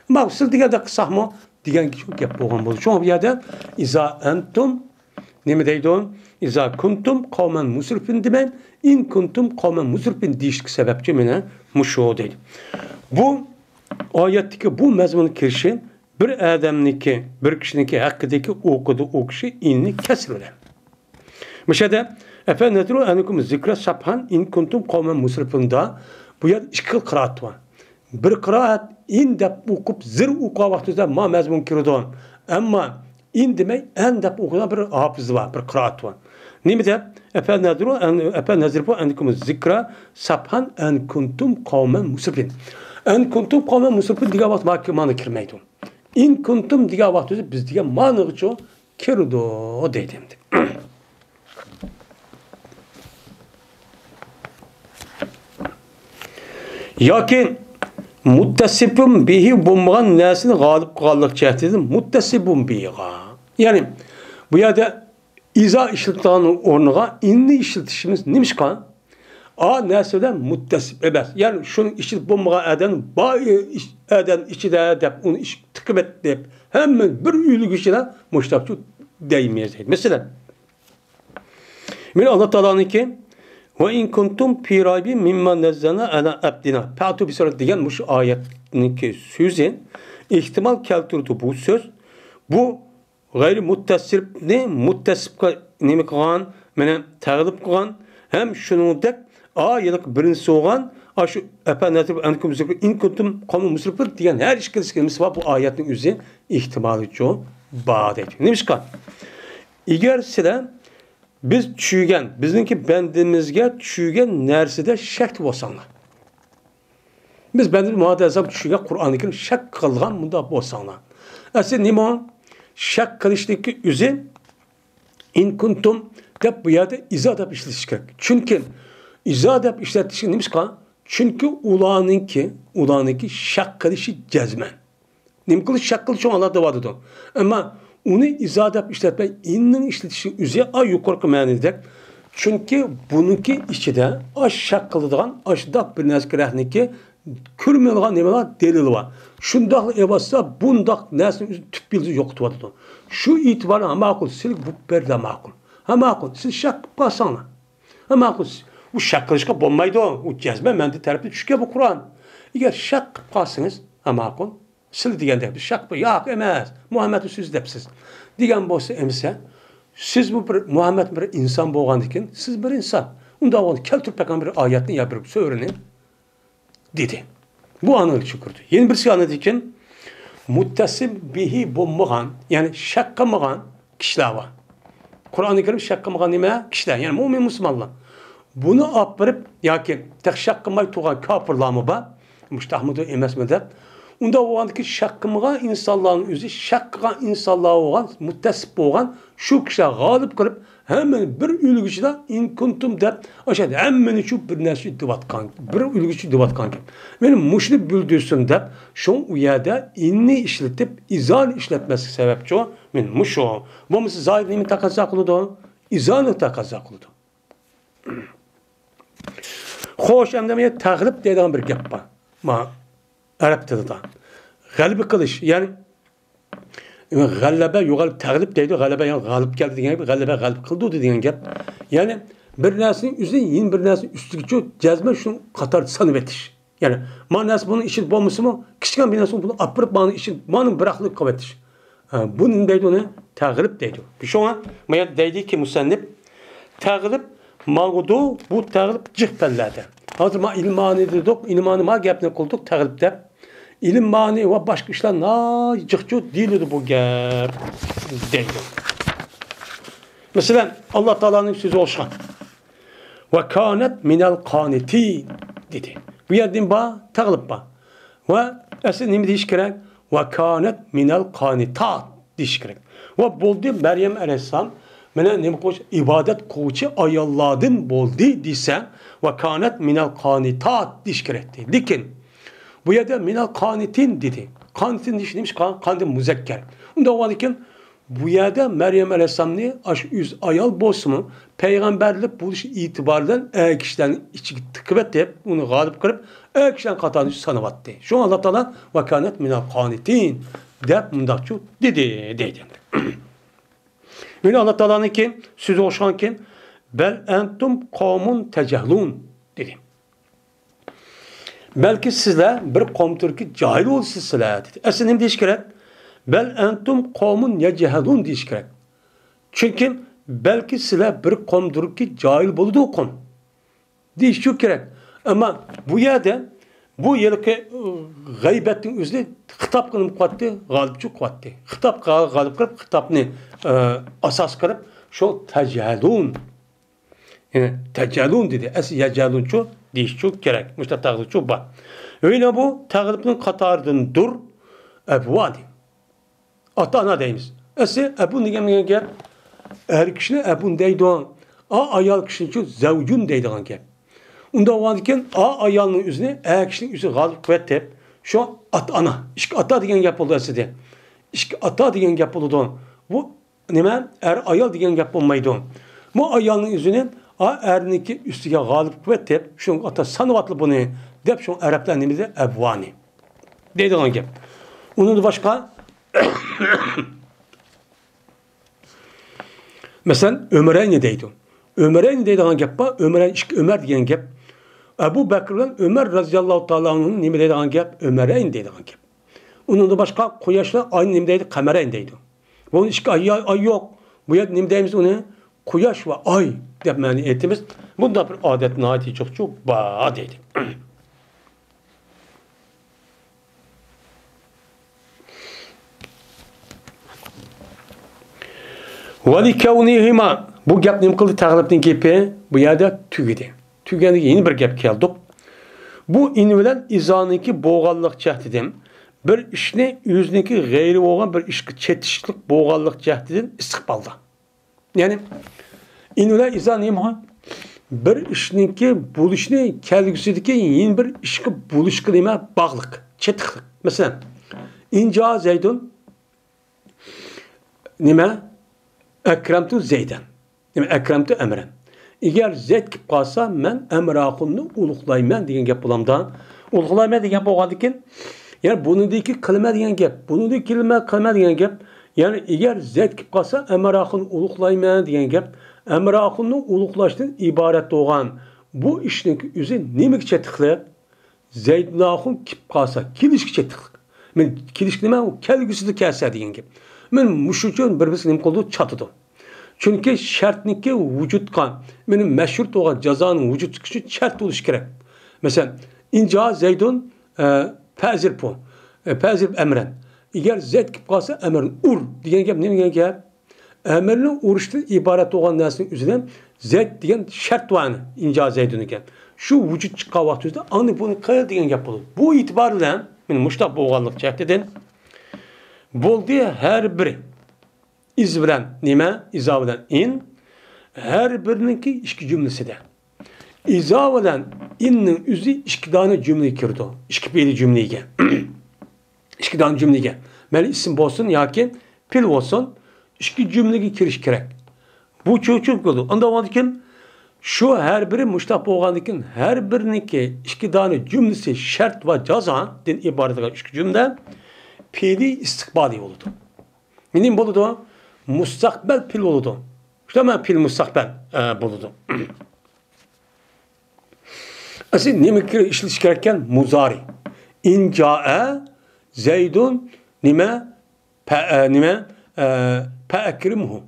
ئەمما سىز دېگەندەك قىلساقمۇ دېگەن گەپ بولغان بولىدۇ. شۇڭا بۇ يەردە «ئىزا ئەنتۇم» نېمە دەيدۇ؟ «ئىزا كۇنتۇم قەۋمەن مۇسرىفىن» دېمەي، «ئىن كۇنتۇم قەۋمەن مۇسرىفىن» دېيىشلىك سەۋەبچى مانا مۇشۇ دەيدۇ. بۇ ئايەتتىكى بۇ مەزمۇن كىرىشى بىر ئادەمنىڭكى، بىر كىشىنىڭكى ھەققىدىكى ئوقۇدى، ئۇ كىشى «ئىننى» كەسرى بىلەن. مۇشۇ يەردە «ئەفەنەزرۇ ئەنكۇم زىكرا سەفھەن ئىن كۇنتۇم قەۋمەن مۇسرىفىن» دا، بۇ يەردە ئىككى خىل قىرائەت بار. بىر قىرائەت «ئىن» دەپ ئوقۇپ، «زىر» ئوقۇغان ۋاقتىدا ما مەزمۇن كىرىدۇ. ئەمما «ئىن» دېمەي، «ئەن» دەپ ئوقۇغان بىر ھاپىز بار، بىر قىرائەت بار. نېمە دەپ؟ «ئەفەنەزرۇ ئەن-، ئەفەنەزرۇ ئەنكۇم زىكرا سەفھەن ئەن كۇنتۇم قەۋمەن مۇسرىفىن». «ئەن كۇنتۇم قەۋمەن مۇسرىفىن» دېگەن ۋاقىت ما-، مانا كىرمەيدۇ. «ئىن كۇنتۇم» دېگەن ۋاقتىدا بىز دېگەن مانىغىچۇ كىرىدۇ دەيدۇ ئەمدى. ياكى مۇتتەسىپۇن بىھى بولمىغان نەرسىنى غالىب قىلغانلىق جەھەتتىن مۇتتەسىپۇن بىھىغا. يەنى بۇ يەردە «ئىزا» ئىشلىتىدىغان ئورنىغا «ئىننى» ئىشلىتىشىمىز نېمىشقا؟ ئا نەرسە بىلەن مۇتتەسىپ ئەمەس. يەنى شۇنىڭ ئىچىدە بولمىغان ئادەم بار ئىش-، ئادەم ئىچىدە دەپ ئۇنى ئىش-، تىقىپ ئېتىپ، ھەممە بىر ئۆلگۈچىلەر مۇشتاقچۇ دەيمىز دەيدۇ. مەسىلەن، مانا ئاللا تائالانىڭكى «ۋە ئىن كۇنتۇم فى رەيبىن مىمما نەززەلنا ئەلا ئەبدىنا فەتۇ بىسۇرەت» دېگەن مۇشۇ ئايەتنىڭكى سۆزى ئېھتىمال كەلتۈرىدۇ بۇ سۆز. بۇ غەيرى مۇتتەسىپنى مۇتتەسىپقا نېمە قىلغان، مانا تەغلىب قىلغان ھەم شۇنىڭدەك ئا يەنە بىرىنچىسى بولغان، ئاشۇ «ئەفەنەزرۇ ئەنكۇم زىكرا ئىن كۇنتۇم قەۋمەن مۇسرىفىن» دېگەن ھەر ئىككىلىسى كەلمىسى بار بۇ ئايەتنىڭ ئۆزى ئېھتىمالىچۇ بار دەيدۇ. نېمىشقا؟ ئەگەر سىلەر بىز چۈشۈرگەن، بىزنىڭكى بەندىمىزگە چۈشۈرگەن نەرسىدە شەكتە بولساڭلار. بىز بەندىمىز مۇھەممەد ئەلەيھىسسالام چۈشۈرگەن قۇرئانى كەرىم شەك قىلغان مۇنداق بولساڭلار. ئەسلى نېمە ئۇ؟ شەك قىلىشتىكى ئۆزى «ئىن كۇنتۇم» دەپ بۇ يەردە «ئىزا» دەپ ئىشلىتىش كېرەك. چۈنكى «ئىزا» دەپ ئىشلىتىشى نېمىشقا؟ چۈنكى ئۇلارنىڭكى، ئۇلارنىڭكى شەك قىلىشى جەزمەن. نېمە قىلىش شەك قىلىش شۇڭا ئاللا دەۋاتىدۇ. ئەمما ئۇنى «ئىزا» دەپ ئىشلەتمەي، «ئىننىڭ» ئىشلىتىشى ئۆزى ئا يۇقىرىقى مەنىدەك. چۈنكى بۇنىڭكى ئىچىدە ئا شەك قىلىدىغان ئاشۇنداق بىر نەرسە كېرەكنىكى كۆرمەيدىغان نېمىلەر دەلىل بار. شۇنداقلا ئەۋەتسە بۇنداق نەرسىنىڭ ئۆزى تۈپ يىلتىزى يوقىتىۋاتىدۇ. شۇ ئېتىبارى ھە ماقۇل، سىلىگە بۇ بەردە ماقۇل. ھە ماقۇل، سىز شەك قىلىپ قالساڭلار. ھە ماقۇل، ئۇ شەك قىلىشقا بولمايدۇ. ئۇ جەزمەن مەندە تەرەپتىن چۈشكەن بۇ قۇرئان. ئەگەر شەك قىلىپ قالسىڭىز، ھە ماقۇل. سىلى دېگەندەك بىر شەك بار، ياق ئەمەس، مۇھەممەدنىڭ سۆزى دەپسىز دېگەن بولسا ئەمىسە، سىزمۇ بىر، مۇھەممەد بىر ئىنسان بولغاندىكىن، سىز بىر ئىنسان. ئۇنداق بولغاندا كەلتۈرۈپ بېقىڭ بىر ئايەتنى يا بىر سۈرىنى دېدى. بۇ ئانىغا چۈشكۈردى. يەنە بىرسى ئانىدىكىن مۇتتەسىم بىھى بولمىغان، يەنى شەك قىلمىغان كىشىلەر بار. قۇرئانى كەرىم شەك قىلمىغان نېمە؟ كىشىلەر، يەنى مۇئمىن مۇسۇلمانلار. بۇنى ئاپىرىپ ياكى تېخى شەك قىلماي تۇرغان كاپىرلارمۇ بار. مۇشۇنداقمىدۇ ئەمەسمۇ دەپ. ئۇنداق بولغاندىكىن شەك قىلمىغان ئىنسانلارنىڭ ئۆزى شەك قىلغان ئىنسانلار بولغان، مۇتتەسىپ بولغان شۇ كىشىلەر غالىب قىلىپ، ھەممىنى بىر ئۆلگۈچىدە «ئىن كۇنتۇم» دەپ، ئاشۇ ھەممىنى شۇ بىر نەرسە دەۋاتقان، بىر ئۆلگۈچى دەۋاتقان گەپ. مانا مۇشۇنى بىلدۈرسۇن دەپ، شۇڭا ئۇ يەردە «ئىننى» ئىشلىتىپ، «ئىزانى» ئىشلەتمەسلىك سەۋەبچۇ، مانا مۇشۇ. بولمىسا زاھىر نېمە تەقەززا قىلىدۇ؟ «ئىزانى» تەقەززا قىلىدۇ. خوش، ئەمدى مانا تەغلىب دەيدىغان بىر گەپ بار. ما، ئەرەب تىلىدا. غەلىبە قىلىش، يەنى غەلىبە يوغان تەغلىب دەيدۇ. غەلىبە يەنى غالىب كەلدى دېگەن گەپ. غەلىبە غالىب قىلدى دېگەن گەپ. يەنى بىر نەرسىنىڭ ئۆزىنى يەنە بىر نەرسىنىڭ ئۈستىگىچۇ جەزمەن شۇنى قاتاردا سانىۋېتىش. يەنى ما نەرسە بۇنىڭ ئىچىدە بولمىسىمۇ، كىچىككىنە بىر نەرسىنى بۇنى ئاپىرىپ مانا ئىچىدە مانا بىراقلىق قىلىۋېتىش. ھە، بۇنى نېمە دەيدۇ؟ ئۇنى تەغلىب دەيدۇ. شۇڭا ما يەردە دەيدىكى مۇسەننىپ، تەغلىب ماڭىدۇ، بۇ تەغلىب جىق پەنلەردە. ھازىر ما ئىلمانى دېدۇق، ئىلمانى ما گەپنى قىلدۇق تەغلىب دەپ. ئىلمانى ۋە باشقا ئىشلار ناھايىتى جىقچۇ دېيىلىدۇ بۇ گەپ دەيدۇ. مەسىلەن، ئاللا تائالانىڭ سۆزى ئوخشىغان. «ۋە كانەت مىنەل قانىتىن» دېدى. بۇ يەردىن بار، تەغلىب بار. ۋە ئەسلى نېمە دېيىش كېرەك؟ «ۋە كانەت مىنەل قانىتات» دېيىش كېرەك. ۋە بولدى، مەريەم ئەلەيھىسسالام مانا نېمە قىلىش، ئىبادەت قىلغۇچى ئاياللاردىن بولدى دېسە، «ۋە كانەت مىنەل قانىتات» دېيىش كېرەكتى. لېكىن بۇ يەردە «مىنەل قانىتىن» دېدى. قانىتىن دېيىش نېمىشقا؟ قانىتىن مۇزەككەر. ئۇنداق بولغاندىكىن، بۇ يەردە مەريەم ئەلەيھىسسالامنى ئاشۇ ئۆزى ئايال بولسىمۇ، پەيغەمبەرلىك بولۇش ئېتىبارى بىلەن ئەر كىشىلەرنىڭ ئىچىگە تىقىۋېتىپ، ئۇنى غالىب قىلىپ، ئەر كىشىلەرنىڭ قاتارىدا سانىۋاتتى. شۇڭا ئاللا تائالا «ۋە كانەت مىنەل قانىتىن» دەپ مۇنداقچۇ دېدى، دەيدۇ. يەنە ئاللا تائالانىڭكى سۆزى ئوخشىغانكەن، «بەل ئەنتۇم قومۇن تەجھەلۇن» دېدى. بەلكى سىزلەر بىر قومدۇركى جاھىل بولىسىز سىلەر، دېدى. ئەسلى نېمە دېيىش كېرەك؟ «بەل ئەنتۇم قومۇن يەجھەلۇن» دېيىش كېرەك. چۈنكى بەلكى سىلەر بىر قومدۇركى جاھىل بولىدۇ قوم دېيىشچۇ كېرەك. ئەمما بۇ يەردە بۇ ھېلىقى، ئى، غەيبەتنىڭ ئۆزى خىتابقا نېمە قىلاتتى؟ غالىبچۇ قىلاتتى. خىتابقا غالىب قىلىپ، خىتابنى، ئى، ئاساس قىلىپ، شۇ تەجھەلۇن. يەنى تەجھەلۇن دېدى. ئەسلى يەجھەلۇنچۇ دېيىشچۇ كېرەك. مۇشۇنداق تەغلىبچۇ بار. ئۆينى بۇ تەغلىبنىڭ قاتارىدىندۇر ئەبۋانى. ئاتا-ئانا دەيمىز. ئەسلى ئەبۇن دېگەن، دېگەن گەپ، ئەر كىشىنى ئەبۇن دەيدۇ. ئا، ئايال كىشىنىچۇ زەۋجۇن دەيدىغان گەپ. ئۇنداق بولغاندىكىن، ئا، ئايالنىڭ ئۆزىنى ئەر كىشىنىڭ ئۆزى غالىب قىلىۋېتىپ، شۇ ئاتا-ئانا، ئىككى ئاتا دېگەن گەپ بولىدۇ ئەسلىدە. ئىككى ئاتا دېگەن گەپ بولىدۇ. بۇ نېمە؟ ئەر-ئايال دېگەن گەپ بولمايدۇ. بۇ ئايالنىڭ ئۆزىنى، ئا، ئەرنىڭكى ئۈستىگە غالىب قىلىۋېتىپ، شۇنىڭغا ئاتا سانىۋاتىدۇ بۇنى، دەپ شۇ ئەرەبلەر نېمە دەيدۇ؟ ئەبۋانى دەيدىغان گەپ. ئۇنىڭدىن باشقا، مەسىلەن، ئۆمەرەينى دەيدۇ. ئۆمەرەينى دەيدىغان گەپ بار. ئۆمەرەينى، ئىككى ئۆمەر دېگەن گەپ. ئەبۇ بەكرى بىلەن ئۆمەر رەزىياللاھۇ تائالا ئەنھۇنى نېمە دەيدىغان گەپ؟ ئۆمەرەين دەيدىغان گەپ. ئۇنىڭدىن باشقا قۇياش بىلەن ئاينى نېمە دەيدۇ؟ قەمەرەين دەيدۇ. بۇنىڭ ئىككى ئاي، ئاي يوق. بۇ يەردە نېمە دەيمىز ئۇنى؟ قۇياش ۋە ئاي دەپ مەنە ئېيتىمىز. بۇنداق بىر ئادەت ناھايىتى جىقچۇ بار دەيدۇ. ۋەلىكەۋنىھىما، بۇ گەپ نېمە قىلدى؟ تەغلىبنىڭ گېپى بۇ يەردە تۈگىدى. تۈگىگەندىن كېيىن يەنە بىر گەپ كەلدۇق. بۇ ئىن بىلەن ئىزانىڭكى بولغانلىق جەھەتتىن بىر ئىشنى ئۆزىنىڭكى غەيرى بولغان بىر ئىشقا چېتىشلىق بولغانلىق جەھەتتىن ئىستىقبالدا. يەنى ئىن بىلەن ئىزا نېمە؟ بىر ئىشنىڭكى بولۇشىنى كەلگۈسىدىكى يەنە بىر ئىشقا بولۇشقا نېمە؟ باغلىق، چېتىقلىق. مەسىلەن، ئىن جا زەيدۇن، نېمە؟ ئەكرەمتۇ زەيدەن. نېمە؟ ئەكرەمتۇ ئەمرەن. ئەگەر زەيد كېلىپ قالسا، مەن ئەمر ئاخۇننى ئۇلۇغلايمەن دېگەن گەپ بولامدا؟ ئۇلۇغلايمەن دېگەن گەپ بولغاندىكىن، يەنى بۇنىڭدىكى قىلىمەن دېگەن گەپ، بۇنىڭدىكى قىلىمەن، قىلىمەن دېگەن گەپ. يەنى ئەگەر زەيد كېلىپ قالسا، ئەمر ئاخۇننى ئۇلۇغلايمەن دېگەن گەپ. ئەمر ئاخۇننى ئۇلۇغلاشتىن ئىبارەت بولغان بۇ ئىشنىڭ ئۆزى نېمىگە چېتىقلىق؟ زەيدۇن ئاخۇن كېلىپ قالسا، كېلىشكە چېتىقلىق. مەن كېلىشكە نېمە؟ ئۇ كەلگۈسىدە كەلسە دېگەن گەپ. مەن مۇشۇ ئۈچۈن بىر-بىرسىگە نېمە قىلىدۇ؟ چاتىدۇ. چۈنكى شەرتنىكى ۋۇجۇدقا، مەن مەشھۇر بولغان جازانىڭ ۋۇجۇدقا شەرت بولۇشى كېرەك. مەسىلەن، ئىن جا زەيدۇن، ئە، فەزرىبھۇ، ئە، فەزرىب ئەمرەن. ئەگەر زەيد كېلىپ قالسا، ئەمرەن ئۇر دېگەن گەپ نېمە دېگەن گەپ؟ ئەمرنى ئۇرۇشتىن ئىبارەت بولغان نەرسىنىڭ ئۆزىدە زەيد دېگەن شەرت بار، ئىن جا زەيدۇن ئىكەن. شۇ ۋۇجۇد چىققان ۋاقتىمىزدا ئاندىن بۇنى قىل دېگەن گەپ بولىدۇ. بۇ ئېتىبار بىلەن مانا مۇشۇنداق بولغانلىق جەھەتتىن بولدى ھەر بىرى. ئىز بىلەن نېمە؟ ئىزا بىلەن ئىن. ھەر بىرىنىڭكى ئىككى جۈملىسىدە. ئىزا بىلەن ئىننىڭ ئۆزى ئىككى دانە جۈملىگە كىرىدۇ. ئىككى پېئىلى جۈملىگە. ئىككى دانە جۈملىگە. مەيلى ئىسىم بولسۇن ياكى پېئىل بولسۇن، ئىككى جۈملىگە كىرىش كېرەك. بۇ چۆچۈپ كېلىدۇ. ئانداق بولغاندىكىن، شۇ ھەر بىرى مۇشتاق بولغاندىكىن، ھەر بىرىنىڭكى ئىككى دانە جۈملىسى شەرت ۋە جازادىن ئىبارەت بولغان ئىككى جۈملە. پېئىلى ئىستىقبالى بولىدۇ. نېمە بولىدۇ؟ مۇستەقبەل پېئىل بولىدۇ. شۇنداقمۇ؟ پېئىل مۇستەقبەل، ئە، بولىدۇ. ئەسلى نېمە كىر-، ئىشلىتىش كېرەككەن؟ مۇزارى. ئىن جائە زەيدۇن نېمە؟ پە-، ئە، نېمە؟ ئە، پەئەكرىمھۇ.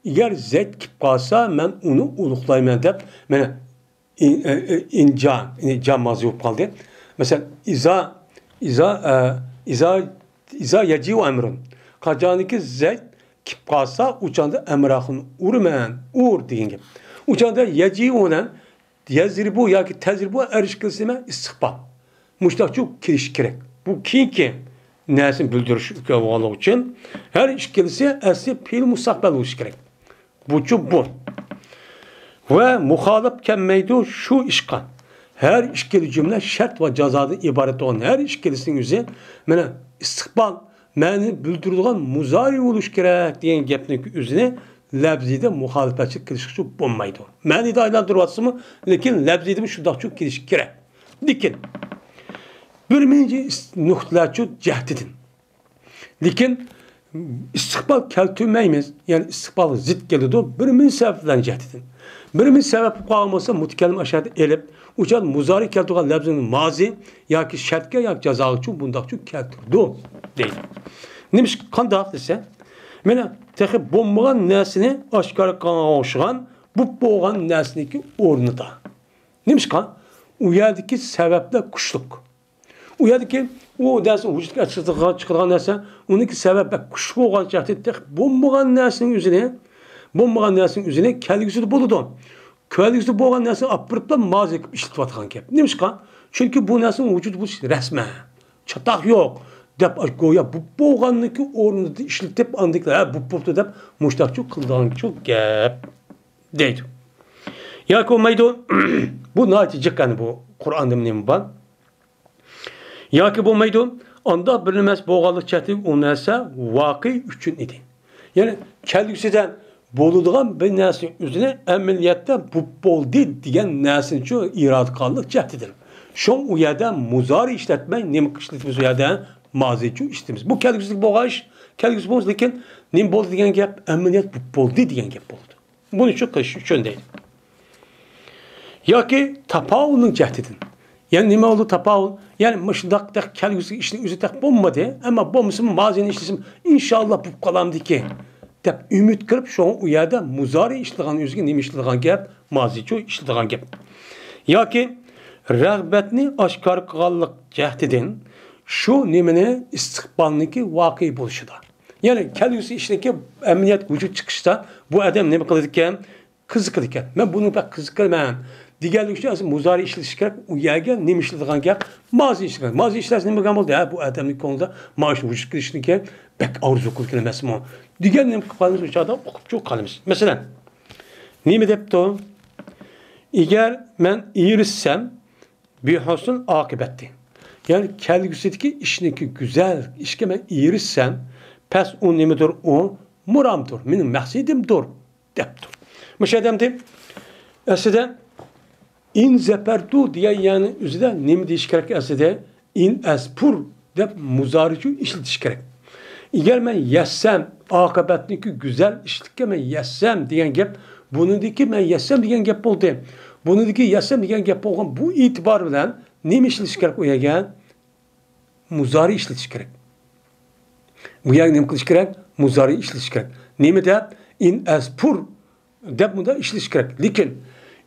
ئەگەر زەيد كېلىپ قالسا، مەن ئۇنى ئۇلۇغلايمەن دەپ، مانا، ئىن-، ئە، ئە، ئىنجا، ئىنجا مازى بولۇپ قالدى. مەسىلەن، ئىزا، ئىزا، ئە، ئىزا، ئىزا يەجىئۇ ئەمرۇن. قاچانكى زەيد كېلىپ قالسا، ئۇ چاغدا ئەمراخۇن ئۇرىمەن، ئۇر دېگەن گەپ. ئۇ چاغدا يەجىئۇ بىلەن يەزرىبۇ ياكى تەزرىبۇ ھەر ئىككىلىسى نېمە؟ ئىستىقبال. مۇشۇنداقچۇ كېلىشى كېرەك. بۇ كېيىنكى نەرسىنى بىلدۈرۈش بولغانلىقى ئۈچۈن ھەر ئىككىلىسى ئەسلى پېئىل مۇستەقبەل بولۇشى كېرەك. بۇچۇ بۇ. ۋە مۇخالىپ كەلمەيدۇ شۇ ئىشقا. ھەر ئىككىلا جۈملە شەرت ۋە جازادىن ئىبارەت بولغان ھەر ئىككىلىسىنىڭ ئۆزى، مانا، ئىستىقبال مەنىنى بىلدۈرىدىغان مۇزارى بولۇشى كېرەك دېگەن گەپنىڭ ئۆزىنى لەپزىيدە مۇخالىپەتچىلىك قىلىشقىچۇ بولمايدۇ. مەنىدە ئايلاندۇرۇۋاتسىمۇ، لېكىن لەپزىيدىمۇ شۇنداقچۇ كېلىشى كېرەك. لېكىن بىر مىنچە ئىس-، نۇقتىلارچۇ جەھىتىدىن. لېكىن ئىستىقبال كەلتۈرمەيمىز، يەنى ئىستىقبالغا زىت كېلىدۇ، بىر مىنچە سەۋەبلەرنىڭ جەھىتىدىن. بىر مىنچە سەۋەب قالمىسا، مۇتەكەللىم ئاشۇ يەردە ئېلىپ، ئۇ چاغدا مۇزارى كەلتۈرگەن لەپزىنى مازى ياكى شەرتكە ياكى جازاغىچۇ بۇنداقچۇ كەلتۈرىدۇ دەيدۇ. نېمىشقا، قانداق دېسە، مانا، تېخى بولمىغان نەرسىنى ئاشكارا قىلغانغا ئوخشىغان، بولۇپ بولغان نەرسىنىڭكى ئورنىدا. نېمىشقا؟ ئۇ يەردىكى سەۋەبلەر كۈچلۈك. ئۇ يەردىكى ئۇ نەرسە ۋۇجۇدقا چىقىدىغان، چىقىدىغان نەرسە، ئۇنىڭكى سەۋەب بەك كۈچلۈك بولغان جەھەتتىن تېخى بولمىغان نەرسىنىڭ ئۆزىنى، بولمىغان نەرسىنىڭ ئۆزىنى كەلگۈسىدە بولىدۇ. كەلگۈسىدە بولغان نەرسىنى ئاپىرىپلا مازى قىلىپ ئىشلىتىۋاتقان گەپ. نېمىشقا؟ چۈنكى بۇ نەرسىنىڭ ۋۇجۇد بولۇشى رەسمەن، چاتاق يوق، دەپ گويا بۇ بولغاننىڭكى ئورنىدا ئىشلىتىپ، ئاندىن كېيىن، ھە، بۇ بوپتۇ دەپ مۇشتاقچۇ قىلىدىغانچۇ گەپ دەيدۇ. ياكى بولمايدۇ. بۇ ناھايىتى جىق، يەنى بۇ قۇرئاندا نېمە بار؟ ياكى بولمايدۇ، ئانداق بىر نېمە بولغانلىق جەھەتتىن ئۇ نەرسە ۋاقىئ ئۈچۈن ئىدى. يەنى كەلگۈسىدە بولىدىغان بىر نەرسىنىڭ ئۆزىنى ئەمەلىيەتتە بۇ بولدى دېگەن نەرسىنىچۇ ئىرادە قىلغانلىق جەھىتىدىن. شۇڭا ئۇ يەردە مۇزارى ئىشلەتمەي، نېمە ئىشلىتىمىز ئۇ يەردە؟ مازىچۇ ئىشلىتىمىز. بۇ كەلگۈسىدىكى بولغان ئىش، كەلگۈسى بولمىسا، لېكىن نېمە بولدى دېگەن گەپ، ئەمەلىيەت بۇ بولدى دېگەن گەپ بولىدۇ. بۇنى شۇ قىلىش ئۈچۈن دەيدۇ. ياكى تاپاۋۇلنىڭ جەھىتىدىن. يەنى نېمە بولدى تاپاۋۇل؟ يەنى مۇشۇنداق تېخى كەلگۈسىدىكى ئىشنىڭ ئۆزى تېخى بولمىدى. ئەمما بولمىسىمۇ مازىنى ئىشلىسەم، ئىنشاللا بولۇپ قالامدىكى دەپ ئۈمىد قىلىپ، شۇڭا ئۇ يەردە مۇزارى ئىشلىتىدىغان ئۆزىگە نېمە ئىشلىتىدىغان گەپ؟ مازىچۇ ئىشلىتىدىغان گەپ. ياكى رەغبەتنى ئاشكارا قىلغانلىق جەھىتىدىن شۇ نېمىنى ئىستىقبالنىڭكى ۋاقىئ بولۇشىدا. يەنى كەلگۈسى ئىشنىڭكى ئەمەلىيەت ۋۇجۇد چىقىشتا بۇ ئادەم نېمە قىلىدىكەن؟ قىزىقىدىكەن. مەن بۇنى بەك قىزىقىمەن دېگەنلىكى ئۈچۈن ئەسلى مۇزارى ئىشلىتىش كېرەك. ئۇ يەرگە نېمە ئىشلىتىدىغان گەپ؟ مازى ئىشلىتىدىغان. مازى ئىشلەتسە نېمە بولغان بولدى؟ ھە، بۇ ئادەمنىڭ كۆڭلىدە مانا شۇ ۋۇجۇدقا كېلىشنىڭكى بەك ئارزۇ قىلىدىكەن ئەمەسمۇ؟ دېگەن نېمە قىلىپ قالىمىز؟ ئۇ چاغدا ئوقۇپچۇ قالىمىز. مەسىلەن، نېمە دەپتۇ؟ ئەگەر مەن ئېرىشسەم، بىھۇسن ئاقىبەتتى. يەنى كەلگۈسىدىكى ئىشنىڭكى گۈزەل ئىشقا مەن ئېرىشسەم، پەس ئۇ نېمىدۇر؟ ئۇ مۇرامدۇر، مېنىڭ مەقسىتىمدۇر، دەپتۇ. مۇشۇ ئادەمدە ئەسلىدە ئىن زەپەردۇ دېگەن يەرنىڭ ئۆزىدە نېمە دېيىش كېرەك ئەسلىدە؟ ئىن ئەزپۇر دەپ مۇزارىچۇ ئىشلىتىش كېرەك. ئەگەر مەن يەتسەم، ئاقىۋەتنىڭكى گۈزەل ئىشلىككە مەن يەتسەم دېگەن گەپ، بۇنىڭدىكى مەن يەتسەم دېگەن گەپ بولدى. بۇنىڭدىكى يەتسەم دېگەن گەپ بولغان بۇ ئېتىبار بىلەن نېمە ئىشلىتىش كېرەك ئۇ يەرگە؟ مۇزارى ئىشلىتىش كېرەك. بۇ يەرگە نېمە قىلىش كېرەك؟ مۇزارى ئىشلىتىش كېرەك. نېمە دەپ؟ ئىن ئەزپۇر دەپ مۇنداق ئىشلىتىش كېرەك. لېكىن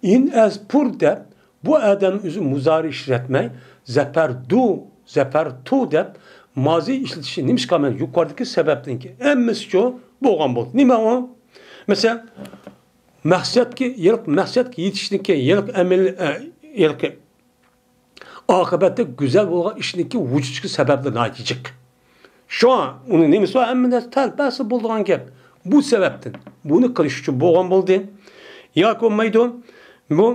ئىن ئەزپۇر دەپ بۇ ئادەم ئۆزى مۇزارى ئىشلەتمەي، زەپەردۇ، زەپەرتۇ دەپ مازى ئىشلىتىشى نېمىشقا؟ مەن يۇقىرىدىكى سەۋەبتىنكى ھەممىسىچۇ بولغان بولدى. نېمە ئۇ؟ مەسىلەن، مەقسەتكە، ھېلىقى مەقسەتكە يېتىشنىڭكى، ھېلىقى ئەمەل، ئە، ھېلىقى ئاقىۋەتتە گۈزەل بولغان ئىشنىڭكى ۋۇجۇدقا سەۋەبلەر ناھايىتى جىق. شۇڭا ئۇنىڭ نېمىسى بار؟ ھەممە نەرسە تەلپەسى بولىدىغان گەپ. بۇ سەۋەبتىن بۇنى قىلىش ئۈچۈن بولغان بولدى. ياكى بولمايدۇ. بۇ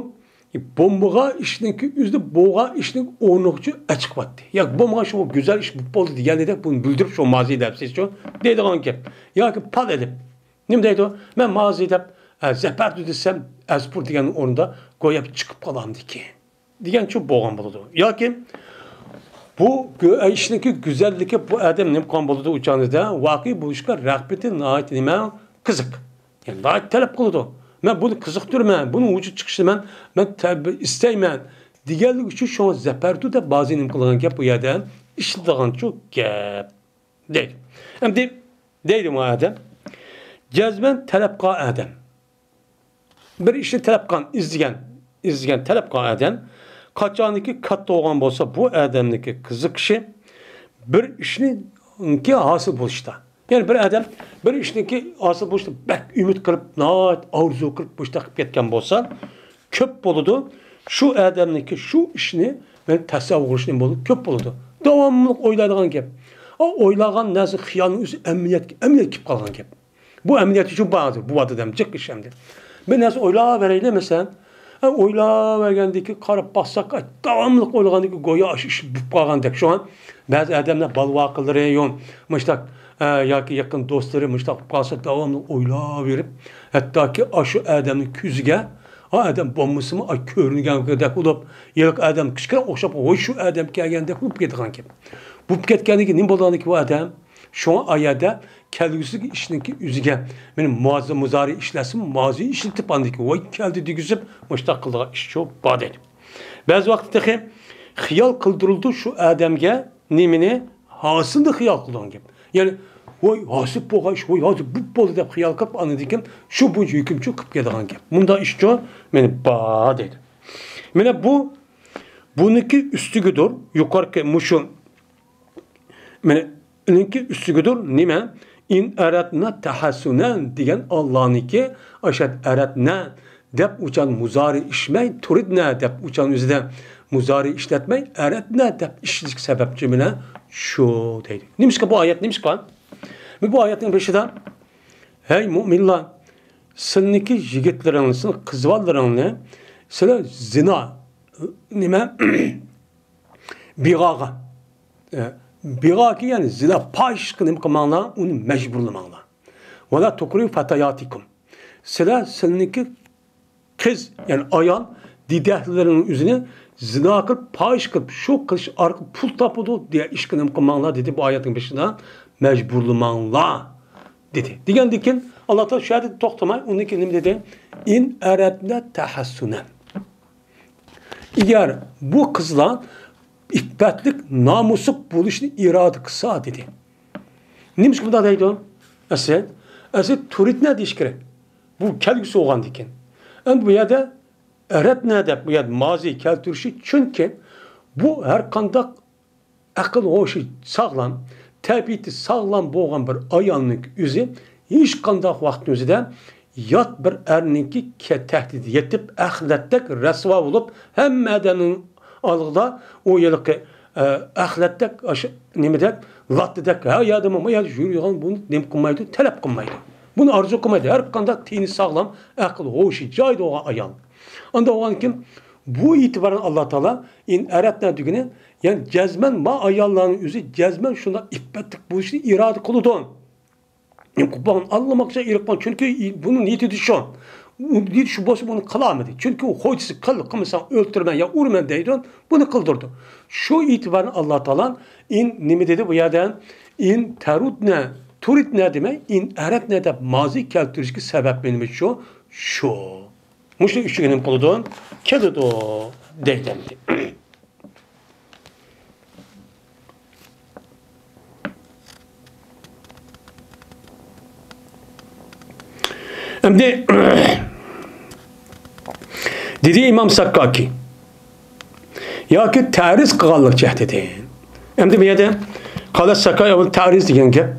بولمىغان ئىشنىڭكى ئۆزىدە بولغان ئىشنىڭ ئورنىغىچۇ ئەچىقىۋەتتى. ياكى بولمىغان شۇ گۈزەل ئىش بولدى دېگەندەك بۇنى بىلدۈرۈپ شۇ مازى دەپسىچۇ دەيدىغان گەپ. ياكى پال ئېلىپ. نېمە دەيدۇ؟ مەن مازى دەپ، ئە، زەپەردۇ دېسەم، ئەزپۇر دېگەن ئورنىدا گويا چىقىپ قالامدىكى دېگەنچۇ بولغان بولىدۇ. ياكى بۇ گۆ-، ئىشنىڭكى گۈزەللىكى، بۇ ئادەم نېمە قىلغان بولىدۇ ئۇ چاغدا؟ ۋاقىئ بولۇشقا رىغبىتى ناھايىتى نېمە؟ قىزىق. يەنى ناھايىتى تەلەپ قىلىدۇ. مەن بۇنى قىزىقتۇرىمەن، بۇنىڭ ۋۇجۇدقا چىقىشىنى مەن، مەن تە-، ئىستەيمەن دېگەنلىكى ئۈچۈن شۇڭا زەپەردۇ دەپ بازى نېمە قىلغان گەپ بۇ يەردە؟ ئىشلىتىدىغانچۇ گەپ. دەيدۇ. ئەمدى دەيدۇ مانا ئادەم. جەزمەن تەلەپ قىلغان ئادەم. بىر ئىشنى تەلەپ قىلغان، ئىزدىگەن، ئىزدىگەن، تەلەپ قىلغان ئادەم. قاچانكى كاتتا بولغان بولسا، بۇ ئادەمنىڭكى قىزىقىشى بىر ئىشنىڭكى ھاسىل بولۇشتا. يەنى بىر ئادەم بىر ئىشنىڭكى ھاسىل بولۇشىدا بەك ئۈمىد قىلىپ، ناھايىتى ئارزۇ قىلىپ، مۇشۇنداق قىلىپ كەتكەن بولسا، كۆپ بولىدۇ. شۇ ئادەمنىڭكى شۇ ئىشنى مەن تەسەۋۋۇر قىلىش نېمە بولىدۇ؟ كۆپ بولىدۇ. داۋاملىق ئويلايدىغان گەپ. ئا، ئويلىغان نەرسە خىيالنىڭ ئۆزى ئەمەلىيەتكە، ئەمەلىيەتكە كېلىپ قالغان گەپ. بۇ ئەمەلىيەت ئۈچۈن بار ھازىر، بۇ ۋاقىتتا ئادەم جىق ئىش ئەمدى. بىر نەرسە ئويلاۋېرەيلى، مەسىلەن. ئا، ئويلاۋەرگەندىكى قاراپ باقساق، ئا، داۋاملىق ئويلىغاندىكى گويا ئاشۇ ئىش بولۇپ قالغاندەك. شۇڭا بەزى ئادەملەر بالا ۋاقىتلىرى يو-، مۇشتاق، ئە، ياكى يېقىن دوستلىرى مۇشتاق بولۇپ قالسا، داۋاملىق ئويلاۋېرىپ، ھەتتاكى ئاشۇ ئادەمنىڭ كۆزىگە، ئا ئادەم بولمىسىمۇ، ئا، كۆرۈنگەندەك بولۇپ، ھېلىقى ئادەم كىچىككىنە ئوخشاپ، ۋوي، شۇ ئادەمكەن دەپ بولۇپ كېتىدىغان گەپ. بولۇپ كەتكەندىن كېيىن نېمە بولىدىغاندىكىن بۇ ئادەم؟ شۇڭا ئا يەردە كەلگۈسىدىكى ئىشنىڭكى ئۆزىگە، مېنى مازى مۇزارى ئىشلەتسىمۇ، مازى ئىشلىتىپ، ئاندىن كېيىن، ۋوي، كەلدى دېگۈزۈپ، مۇشتاق قىلىدىغان ئىشچۇ بار دەيدۇ. بەزى ۋاقىتتا تېخى خىيال قىلدۇرۇلىدۇ شۇ ئادەمگە نېمىنى؟ ھاسىلنى خىيال قىلىدىغان گەپ. يەنى، ۋوي، ھاسىل بولغان ئىش، ۋوي، ھازىر بۇ بولدى دەپ خىيال قىلىپ، ئاندىن كېيىن شۇ بويىچە ھۆكۈمچى قىلىپ كېلىدىغان گەپ. مۇنداق ئىشچۇ مېنى بار دەيدۇ. مانا بۇ، بۇنىڭكى ئۈستىگىدۇر، يۇقىرىقى مۇشۇ مانا، ئۇنىڭكى ئۈستىگىدۇر نېمە؟ ئىن ئەرەدنا تەھەسسۇنەن دېگەن ئاللانىڭكى، ئاشات ئەرەدنا دەپ ئۇچان مۇزارى ئىشمەي، تۇرىدنا دەپ ئۇچان ئۆزىدە مۇزارى ئىشلەتمەي، ئەرەدنا دەپ ئىشلىشى سەۋەبچى مانا شۇ دەيدۇ. نېمىشقا بۇ ئايەت، نېمىشقا؟ بۇ ئايەتنىڭ بېشىدا، ھەي مۇئمىنلار، سىلىنىڭكى يىگىتلىرىڭنى، سىلىنىڭ قىزۋاللىرىڭنى، سىلەر زىنا، نېمە؟ بىغاغا. ئە، بىغاكى، يەنى زىنا، پاھىشىشقا نېمە قىلماڭلار، ئۇنى مەجبۇرلىماڭلار. ۋەلا تۇكرىھۇ فەتەياتىكۇم. سىلەر سىلىنىڭكى قىز، يەنى ئايال دېدەكلىرىنىڭ ئۆزىنى زىنا قىلىپ، پاھىشە قىلىپ، شۇ قىلىش ئارقىلىق پۇل تاپىدۇ دېگەن ئىشقا نېمە قىلماڭلار دېدى بۇ ئايەتنىڭ بېشىدا، مەجبۇرلىماڭلار دېدى. دېگەندىن كېيىن، ئاللا تائالا شۇ يەردە توختىماي، ئۇندىن كېيىن نېمە دېدى؟ ئىن ئەرەدنە تەھەسسۇنەن. ئەگەر بۇ قىزلار ئىپپەتلىك، نامۇسلۇق بولۇشنى ئىرادە قىلسا، دېدى. نېمىشقا بۇنداق دەيدۇ؟ ئەسلى، ئەسلى تۇرىدنە دېيىش كېرەك. بۇ كەلگۈسى بولغاندىكىن. ئەمدى بۇ يەردە ئەرەدنە دەپ، بۇ يەردە مازى كەلتۈرۈشى، چۈنكى بۇ ھەر قانداق ئەقىل ھوشى ساغلام، تەبىئىتى ساغلام بولغان بىر ئايالنىڭ ئۆزى ھېچقانداق ۋاقىتنىڭ ئۆزىدە يات بىر ئەرنىڭكى كە-، تەھدىتىگە يېتىپ، ئەخلەتتەك رەسۋا بولۇپ، ھەممە ئادەمنىڭ ئالدىدا ئۇ ھېلىقى، ئە، ئەخلەتتەك، ئاشۇ نېمىدەك، لاتتىدەك، ھە يەردىمۇ، ما يەردە يۈرىدىغان بۇنى نېمە قىلمايدۇ؟ تەلەپ قىلمايدۇ. بۇنى ئارزۇ قىلمايدۇ. ھەر قانداق تېنى ساغلام، ئەقىل ھوشى جايىدا بولغان ئايال. ئانداق بولغاندىكىن، بۇ ئېتىبارەن ئاللا تائالا ئىن ئەرەدنا دېگىنى، يەنى جەزمەن ما ئاياللارنىڭ ئۆزى جەزمەن شۇنداق ئىپپەتلىك بولۇشنى ئىرادە قىلىدۇ. ئاللىماقچە ئېرىققان، چۈنكى بۇنىڭ نىيىتى شۇ. ئۇ نىيىتى شۇ بولسا بۇنى قىلالمىدى. چۈنكى ئۇ خوجىسى قىل، قىلمىساڭ ئۆلتۈرىمەن يا ئۇرىمەن دەيدۇ، بۇنى قىلدۇرىدۇ. شۇ ئېتىبارەن ئاللا تائالا ئىن نېمە دېدى بۇ يەردە؟ ئىن تەرۇدنە، تۇرىدنە دېمەي، ئىن ئەرەدنە دەپ مازى كەلتۈرۈشكە سەۋەب نېمە شۇ؟ شۇ. مۇشۇ ئۈچىگە نېمە قىلىدۇ؟ كېلىدۇ دەيدۇ ئەمدى. ئەمدى دېدى ئىمام ساككاكى، ياكى تەرىز قىلغانلىق جەھەتتىن. ئەمدى بۇ يەردە قالە ساكاي ئەۋەل تەرىز دېگەن گەپ.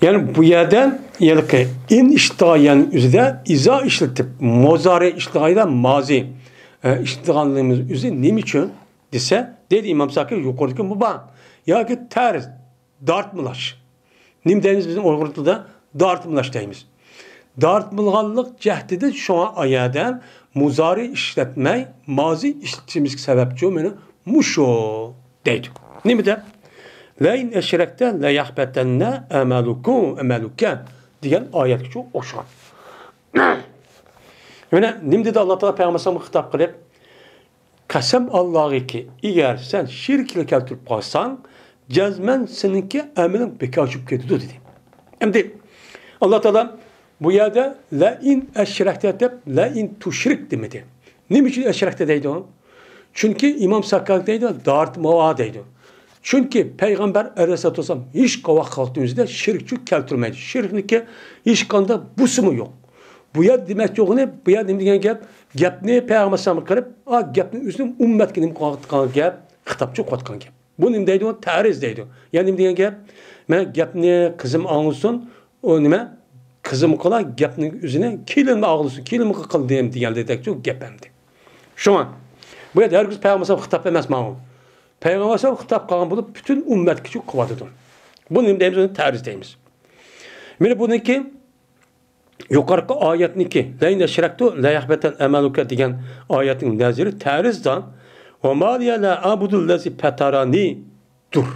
يەنى بۇ يەردە ھېلىقى ئىن ئىشلىتىدىغان يەرنىڭ ئۆزىدە ئىزا ئىشلىتىپ، مۇزارى ئىشلىتىدىغان يەردە مازى، ئە، ئىشلىتىدىغانلىقىمىز ئۆزى نېمە ئۈچۈن دېسە، دەيدۇ ئىمام ساكاي، يۇقىرىدىكى بۇ بار. ياكى تەرىز، دارتمىلاش. نېمە دەيمىز بىزنىڭ ئۇيغۇر تىلىدا؟ دارتمىلاش دەيمىز. دارتمىلغانلىق جەھىتىدىن شۇڭا ئايەدە مۇزارى ئىشلەتمەي، مازى ئىشلىتىشىمىزگە سەۋەبچۇ مانا مۇشۇ دەيدۇ. نېمە دەپ؟ لەئىن ئەشرەكتە لەيەھبەتەننە ئەمەلۇكۇ، ئەمەلۇكە دېگەن ئايەتكىچۇ ئوخشىغان. يەنە نېمە دېدى ئاللا تائالا پەيغەمبەر ئەلەيھىسسالامغا خىتاب قىلىپ؟ قەسەم ئاللاغىكى، ئەگەر سەن شېرىكلەر كەلتۈرۈپ قالساڭ، جەزمەن سېنىڭكى ئەمىلىڭ بىكار چۈشۈپ كېتىدۇ، دېدى. ئەمدى ئاللا تائالا بۇ يەردە لەئىن ئەشرەكتە دەپ، لەئىن تۇشرىك دېمىدى. نېمە ئۈچۈن ئەشرەكتە دەيدۇ؟ چۈنكى ئىمام ساكاك دەيدۇ، دارت ماۋا دەيدۇ. چۈنكى پەيغەمبەر ئەلەيھىسسالاتۇ ۋەسسالام ھېچ ۋاقىت ئۆزىدە شېرىك كەلتۈرمەيدۇ. شېرىكنىڭكى ھېچقانداق بۇسىمۇ يوق. بۇ يەردە دېمەكچى بولغىنى، بۇ يەردە نېمە دېگەن گەپ؟ گەپنى پەيغەمبەر ئەلەيھىسسالامغا قىلىپ، ئا، گەپنى ئۆزىنىڭ ئۈممەتكە نېمە قىلىۋاتقان گەپ؟ خىتابچى ئوقۇۋاتقان گەپ. بۇ نېمە دەيدۇ؟ تەرىز دەيدۇ. يەنى نېمە دېگەن گەپ؟ مەن گەپنى قىزىم ئاڭلىسۇن، ئۇ نېمە؟ قىزىم قىلا گەپنى ئۆزىنى كېلىنمۇ ئاغلىسۇن، كېلىنمۇ قىلدىم دېگەندەكچۇ گەپ ئەمدى. شۇڭا بۇ يەردە ھەرگىز پەيغەمبەر ئەلەيھىسسالام خىتاب ئەمەس ماڭا. پەيغەمبەر ئەلەيھىسسالام خىتاب قىلغان بولۇپ، پۈتۈن ئۈممەتكىچۇ قىلىۋاتىدۇ. بۇ نېمە دەيمىز؟ ئۇنى تەرىز دەيمىز. مانا بۇنىڭكى يۇقىرىقى ئايەتنىڭكى، لەئىن ئەشرەكتە لەيەھبەتەننە ئەمەلۇكە دېگەن ئايەتنىڭ نەزىرى تەرىزدا، ۋە ما لىيە لا ئەبۇدۇللەزى پەتەرانى دۇر.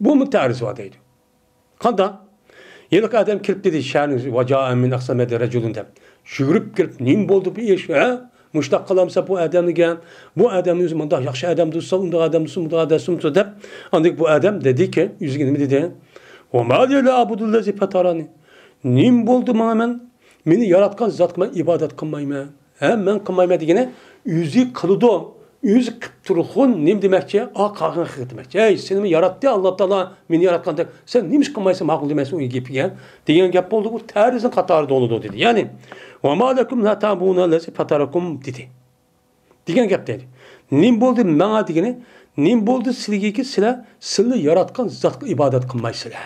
بۇمۇ تەرىز بار دەيدۇ. قانداق؟ ھېلىقى ئادەم كىرىپ دېدى، شەھەرنىڭ، ۋە جائە مىن ئەقسا مەدىنە رەجۇلۇن دەپ. يۈگۈرۈپ كىرىپ، نېمە بولدى بۇ ئىش، ھە؟ مۇشۇنداق قىلامسا بۇ ئادەمنى دېگەن، بۇ ئادەمنى ئۆزى مۇنداق ياخشى ئادەم دېسە، ئۇنداق ئادەم دېسە، مۇنداق ئادەم دېسە دەپ. ئاندىن بۇ ئادەم دېدىكى، يۈزىگە نېمە دېدى؟ ۋە ما لىيە لا ئەبۇدۇللەزى پەتەرانى. نېمە بولدى ماڭا مەن؟ مېنى ياراتقان زاتقا مەن ئىبادەت قىلمايمەن. ھە، مەن قىلمايمەن دېگىنى، ئۆزى قىلىدۇ. ئۆزى قىلىپ تۇرغۇن نېمە دېمەكچى؟ ئا، قالغان خەق دېمەكچى. ھەي، سېنىمۇ ياراتتى ئاللا تائالا، مېنى ياراتقاندەك، سەن نېمە ئىش قىلمايسەن، ماقۇل دېمەيسەن ئۇ گېپىگە دېگەن گەپ بولدى. بۇ تەرىزنىڭ قاتارىدا بولىدۇ دېدى. يەنى، ۋە ما لەكۇم لا تەبۇدۇنەللەزى پەتەرەكۇم دېدى. دېگەن گەپ دەيدۇ. نېمە بولدى ماڭا دېگىنى، نېمە بولدى سىلىگىكى، سىلەر سىلىنى ياراتقان زاتقا ئىبادەت قىلمايسىلەر؟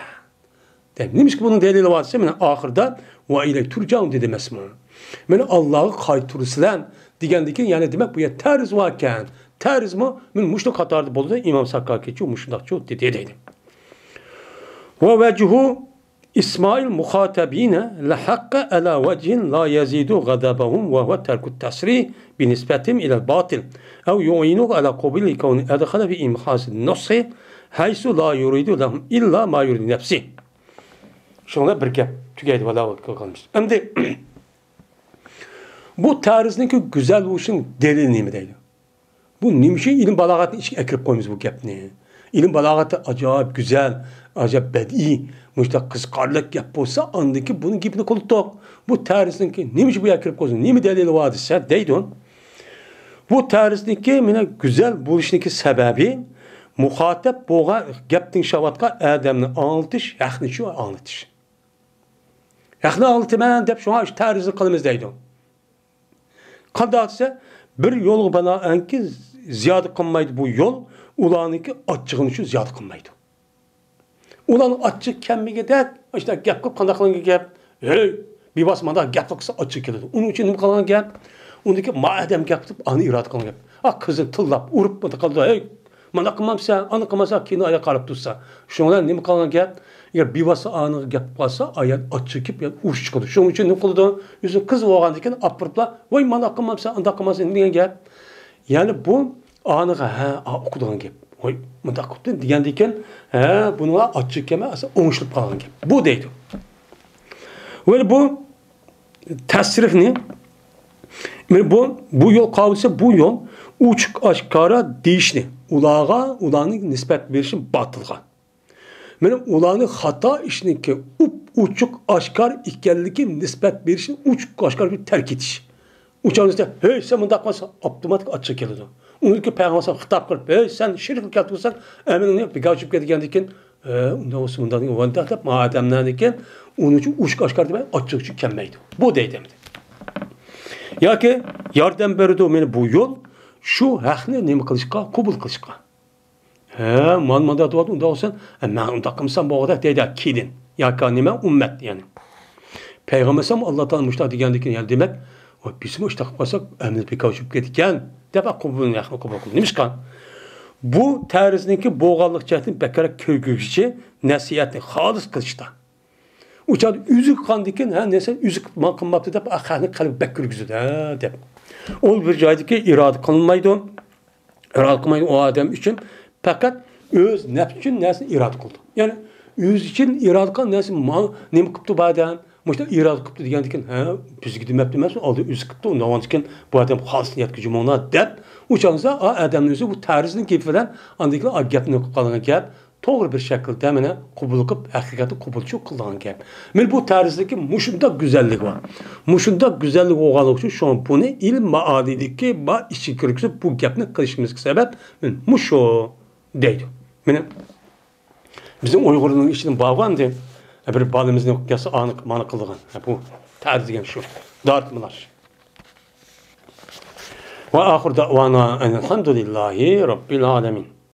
دەپ، نېمىشقا بۇنىڭ دەلىلى بار دېسە، مانا ئاخىرىدا ۋە ئىلەيھى تۇرجەئۇن دېدى ئەمەسمۇ؟ مانا ئاللاغا قايتۇرۇلىسىلەر دېگەندىن كېيىن، يەنى دېمەك، بۇ يەردە تەرىز بار ئىكەن. تەرىزمۇ مانا مۇشۇ قاتاردا بولىدۇ. ئىمام ساكاكىچۇ مۇشۇنداقچۇ دېدى دەيدۇ. ۋە ۋەجھۇ ئىسمائىل مۇخاتەبىنە لەھەققە ئەلا ۋەجھىن لا يەزىدۇ غەدەبەھۇم ۋە ھۇۋە تەركۇت تەسرىھ بىنىسبەتىھىم ئىلەل باتىل ئەۋ يۇئىنۇھۇ ئەلا قوبۇلى كەۋنى ئەدخەلە فى ئىمخاسىن نۇسخى ھەيسۇ لا يۇرىدۇ لەھۇم ئىللا ما يۇرىدۇ نەپسى. شۇنىڭ بىلەن بىر گەپ تۈگەيدۇ، ۋالا قىلغانمىز. ئەمدى بۇ تەرىزنىڭكى گۈزەل بولۇشىنىڭ دەلىلى نېمە دەيدۇ؟ بۇ نېمە ئۈچۈن ئىلىم بالاغەتنىڭ ئىچىگە ئەكىرىپ قويىمىز بۇ گەپنى؟ ئىلىم بالاغەتى ئاجايىپ گۈزەل، ئاجايىپ بەدىئىي، مۇشۇنداق قىزىقارلىق گەپ بولسا، ئاندىن كېيىن بۇنىڭ گېپىنى قىلاتتۇق. بۇ تەرىزنىڭكى نېمە ئۈچۈن بۇ يەرگە كىرىپ قويسۇن؟ نېمە دەلىلى بار دېسە دەيدۇ. بۇ تەرىزنىڭكى مانا گۈزەل بولۇشنىڭكى سەۋەبى، مۇخاتەپ بولغان گەپ تىڭشاۋاتقان ئادەمنى ئاڭلىتىش، ھەقنى شۇ ئاڭلىتىش. ھەقنى ئاڭلىتىمەن دەپ شۇڭا شۇ تەرىزنى قىلىمىز دەيدۇ. قانداق دېسە، بىر يولغا بىنائەنكى زىيادە قىلمايدۇ بۇ يول، ئۇلارنىڭكى ئاچچىقىنى شۇ زىيادە قىلمايدۇ. ئۇلارنىڭ ئاچچىقى كەلمىگۈدەك، ئاشۇنداق گەپ قىلىپ، قانداق قىلغان گەپ؟ ھەي، بىۋاسىتە مانداق گەپ قىلسا ئاچچىقى كېلىدۇ. ئۇنىڭ ئۈچۈن نېمە قىلغان گەپ؟ ئۇنىڭكى ما ئادەم گەپ قىلىپ، ئانى ئىرادە قىلغان گەپ. ئا، قىزىنى تىللاپ، ئۇرۇپ، مۇنداق قىلىدۇ. ھەي، مانداق قىلمامسەن، ئانداق قىلمامسەن، كىنو ئاياغ قاراپ تۇرسا. شۇنىڭ بىلەن نېمە قىلغان گەپ؟ ئەگەر بىۋاسىتە ئانىغا گەپ قىلسا، ئايال ئاچچىقىپ، يەنى ئۇرۇش چىقىدۇ. شۇنىڭ ئۈچۈن نېمە قىلىدۇ؟ ئۆزىنىڭ قىزى بولغاندىكىن ئاپىرىپلا، ۋاي، مانداق قىلمامسەن، ئانداق قىلمامسەن دېگەن گەپ. يەنى بۇ ئانىغا، ھە، ئا، ئۇقىدىغان گەپ. ۋاي، مۇنداق قىپتۇ دېگەندىكىن، ھە، بۇنىڭغا ئاچچىقى كەلمەي، ئاستا ئوڭشىلىپ قالغان گەپ. بۇ دەيدۇ. ۋە بۇ تەسرىھنى، مانا بۇ، بۇ يول قاۋىسى، بۇ يول ئوچۇق ئاشكارا دېيىشنى، ئۇلارغا، ئۇلارنى نىسبەت بېرىشنى باتىلغا. مانا ئۇلارنى خاتا ئىشنىڭكى ئوچۇق ئاشكار ئىكەنلىكى نىسبەت بېرىشنى ئوچۇق ئاشكار بىر تەرك ئېتىش. ئۇ چاغدا، ھەي، سەن مۇنداق قىلسا، ئاپتوماتىك ئاچچىقى كېلىدۇ. ئۇنىڭكى پەيغەمبەر خىتاب قىلىپ، ھەي، سەن شېرىكلىك كەلتۈرسەڭ، ئەمىلىڭنى بىكار چۈشۈپ كېتىدىكەن. ھە، ئۇنداق بولسا مۇنداق دېگەن، ۋانداق دەپ، ما ئادەملەرنىكى ئۇنىڭ ئۈچۈن ئوچۇق ئاشكار دېمەي، ئاچچىقى ئۈچۈن كەلمەيدۇ. بۇ دەيدۇ ئەمدى. ياكى ياردەم بېرىدۇ مانا بۇ يول، شۇ ھەقنى نېمە قىلىشقا، قوبۇل قىلىشقا. ھە، مانا مۇنداق دەۋاتىدۇ، ئۇنداق بولسا، ھە، مەن ئۇنداق قىلمىسام بولغۇدەك دەيدۇ، كېلىن. ياكى نېمە، ئۈممەت، يەنى. پەيغەمبەر ئەلەيھىسسالام ئاللا تائالا مۇشۇنداق دېگەندىكىن، يەنى دېمەك، ۋاي، بىزمۇ ئىشتاق قىلساق، ئەمىلى بىكار چۈشۈپ كېتىدىكەن، دەپ، قوبۇل، ھەقنى قوبۇل قىلدى. نېمىشقا؟ بۇ تەرىزنىڭكى بولغانلىق جەھەتتىن بەكرەك كۆرگۈزگۈچى نەسىھەتنى خالىس قىلىشتا. ئۇ چاغدا ئۆزى قىلغاندىكىن، ھە، نەسىھەت ئۆزى قىلما-، قىلماپتۇ دەپ، خەقنى قەلبى بەك كىرگۈزىدۇ، ھە، دەپ. ئۇ بىر جايدىكى ئىرادە قىلمايدۇ. ئىرادە قىلمايدۇ ئۇ ئادەم ئۈچۈن، پەقەت ئۆز نەپسى ئۈچۈن نەرسىنى ئىرادە قىلىدۇ. يەنى ئۆزى ئۈچۈن ئىرادە قىلغان نەرسە ما-، نېمە قىپتۇ بۇ ئادەم؟ مۇشۇنداق ئىرادە قىپتۇ دېگەندىكىن، ھە، بىزگە دېمەپتۇ ئەمەسمۇ، ئالدى ئۆزى قىپتۇ، ئۇنداق بولغاندىكىن بۇ ئادەم خالىسىنى يەتكۈزۈپ ماڭا دەپ، ئۇ چاغدا ئا ئادەمنىڭ ئۆزى بۇ تەرىزىنىڭ گېپى بىلەن ئاندىكىلا گەپنى قىلغان گەپ، توغرا بىر شەكىلدە مانا قوبۇل قىلىپ، ھەقىقەتنى قوبۇلچۇ قىلغان گەپ. مانا بۇ تەرىزدىكى مۇشۇنداق گۈزەللىكى بار. مۇشۇنداق گۈزەللىك بولغانلىقى ئۈچۈن شۇڭا بۇنى ئىلىم مائانىدىكى بار ئىچىگە كىرگۈزۈپ بۇ گەپنى قىلىشىمىزغا سەۋەب مۇشۇ دەيدۇ. مانا بىزنىڭ ئۇيغۇرنىڭ ئىچىدە بارغۇ ئەمدى، بىر بالىمىزنى ئوقۇپ كەلسە، ئانى مانا قىلىدىغان. ھە، بۇ تەرىز دېگەن شۇ. دارىتمىلاش. ۋە ئاخىر دەۋانا ئەلھەمدۇلىللاھى رەببىل ئالەمىن.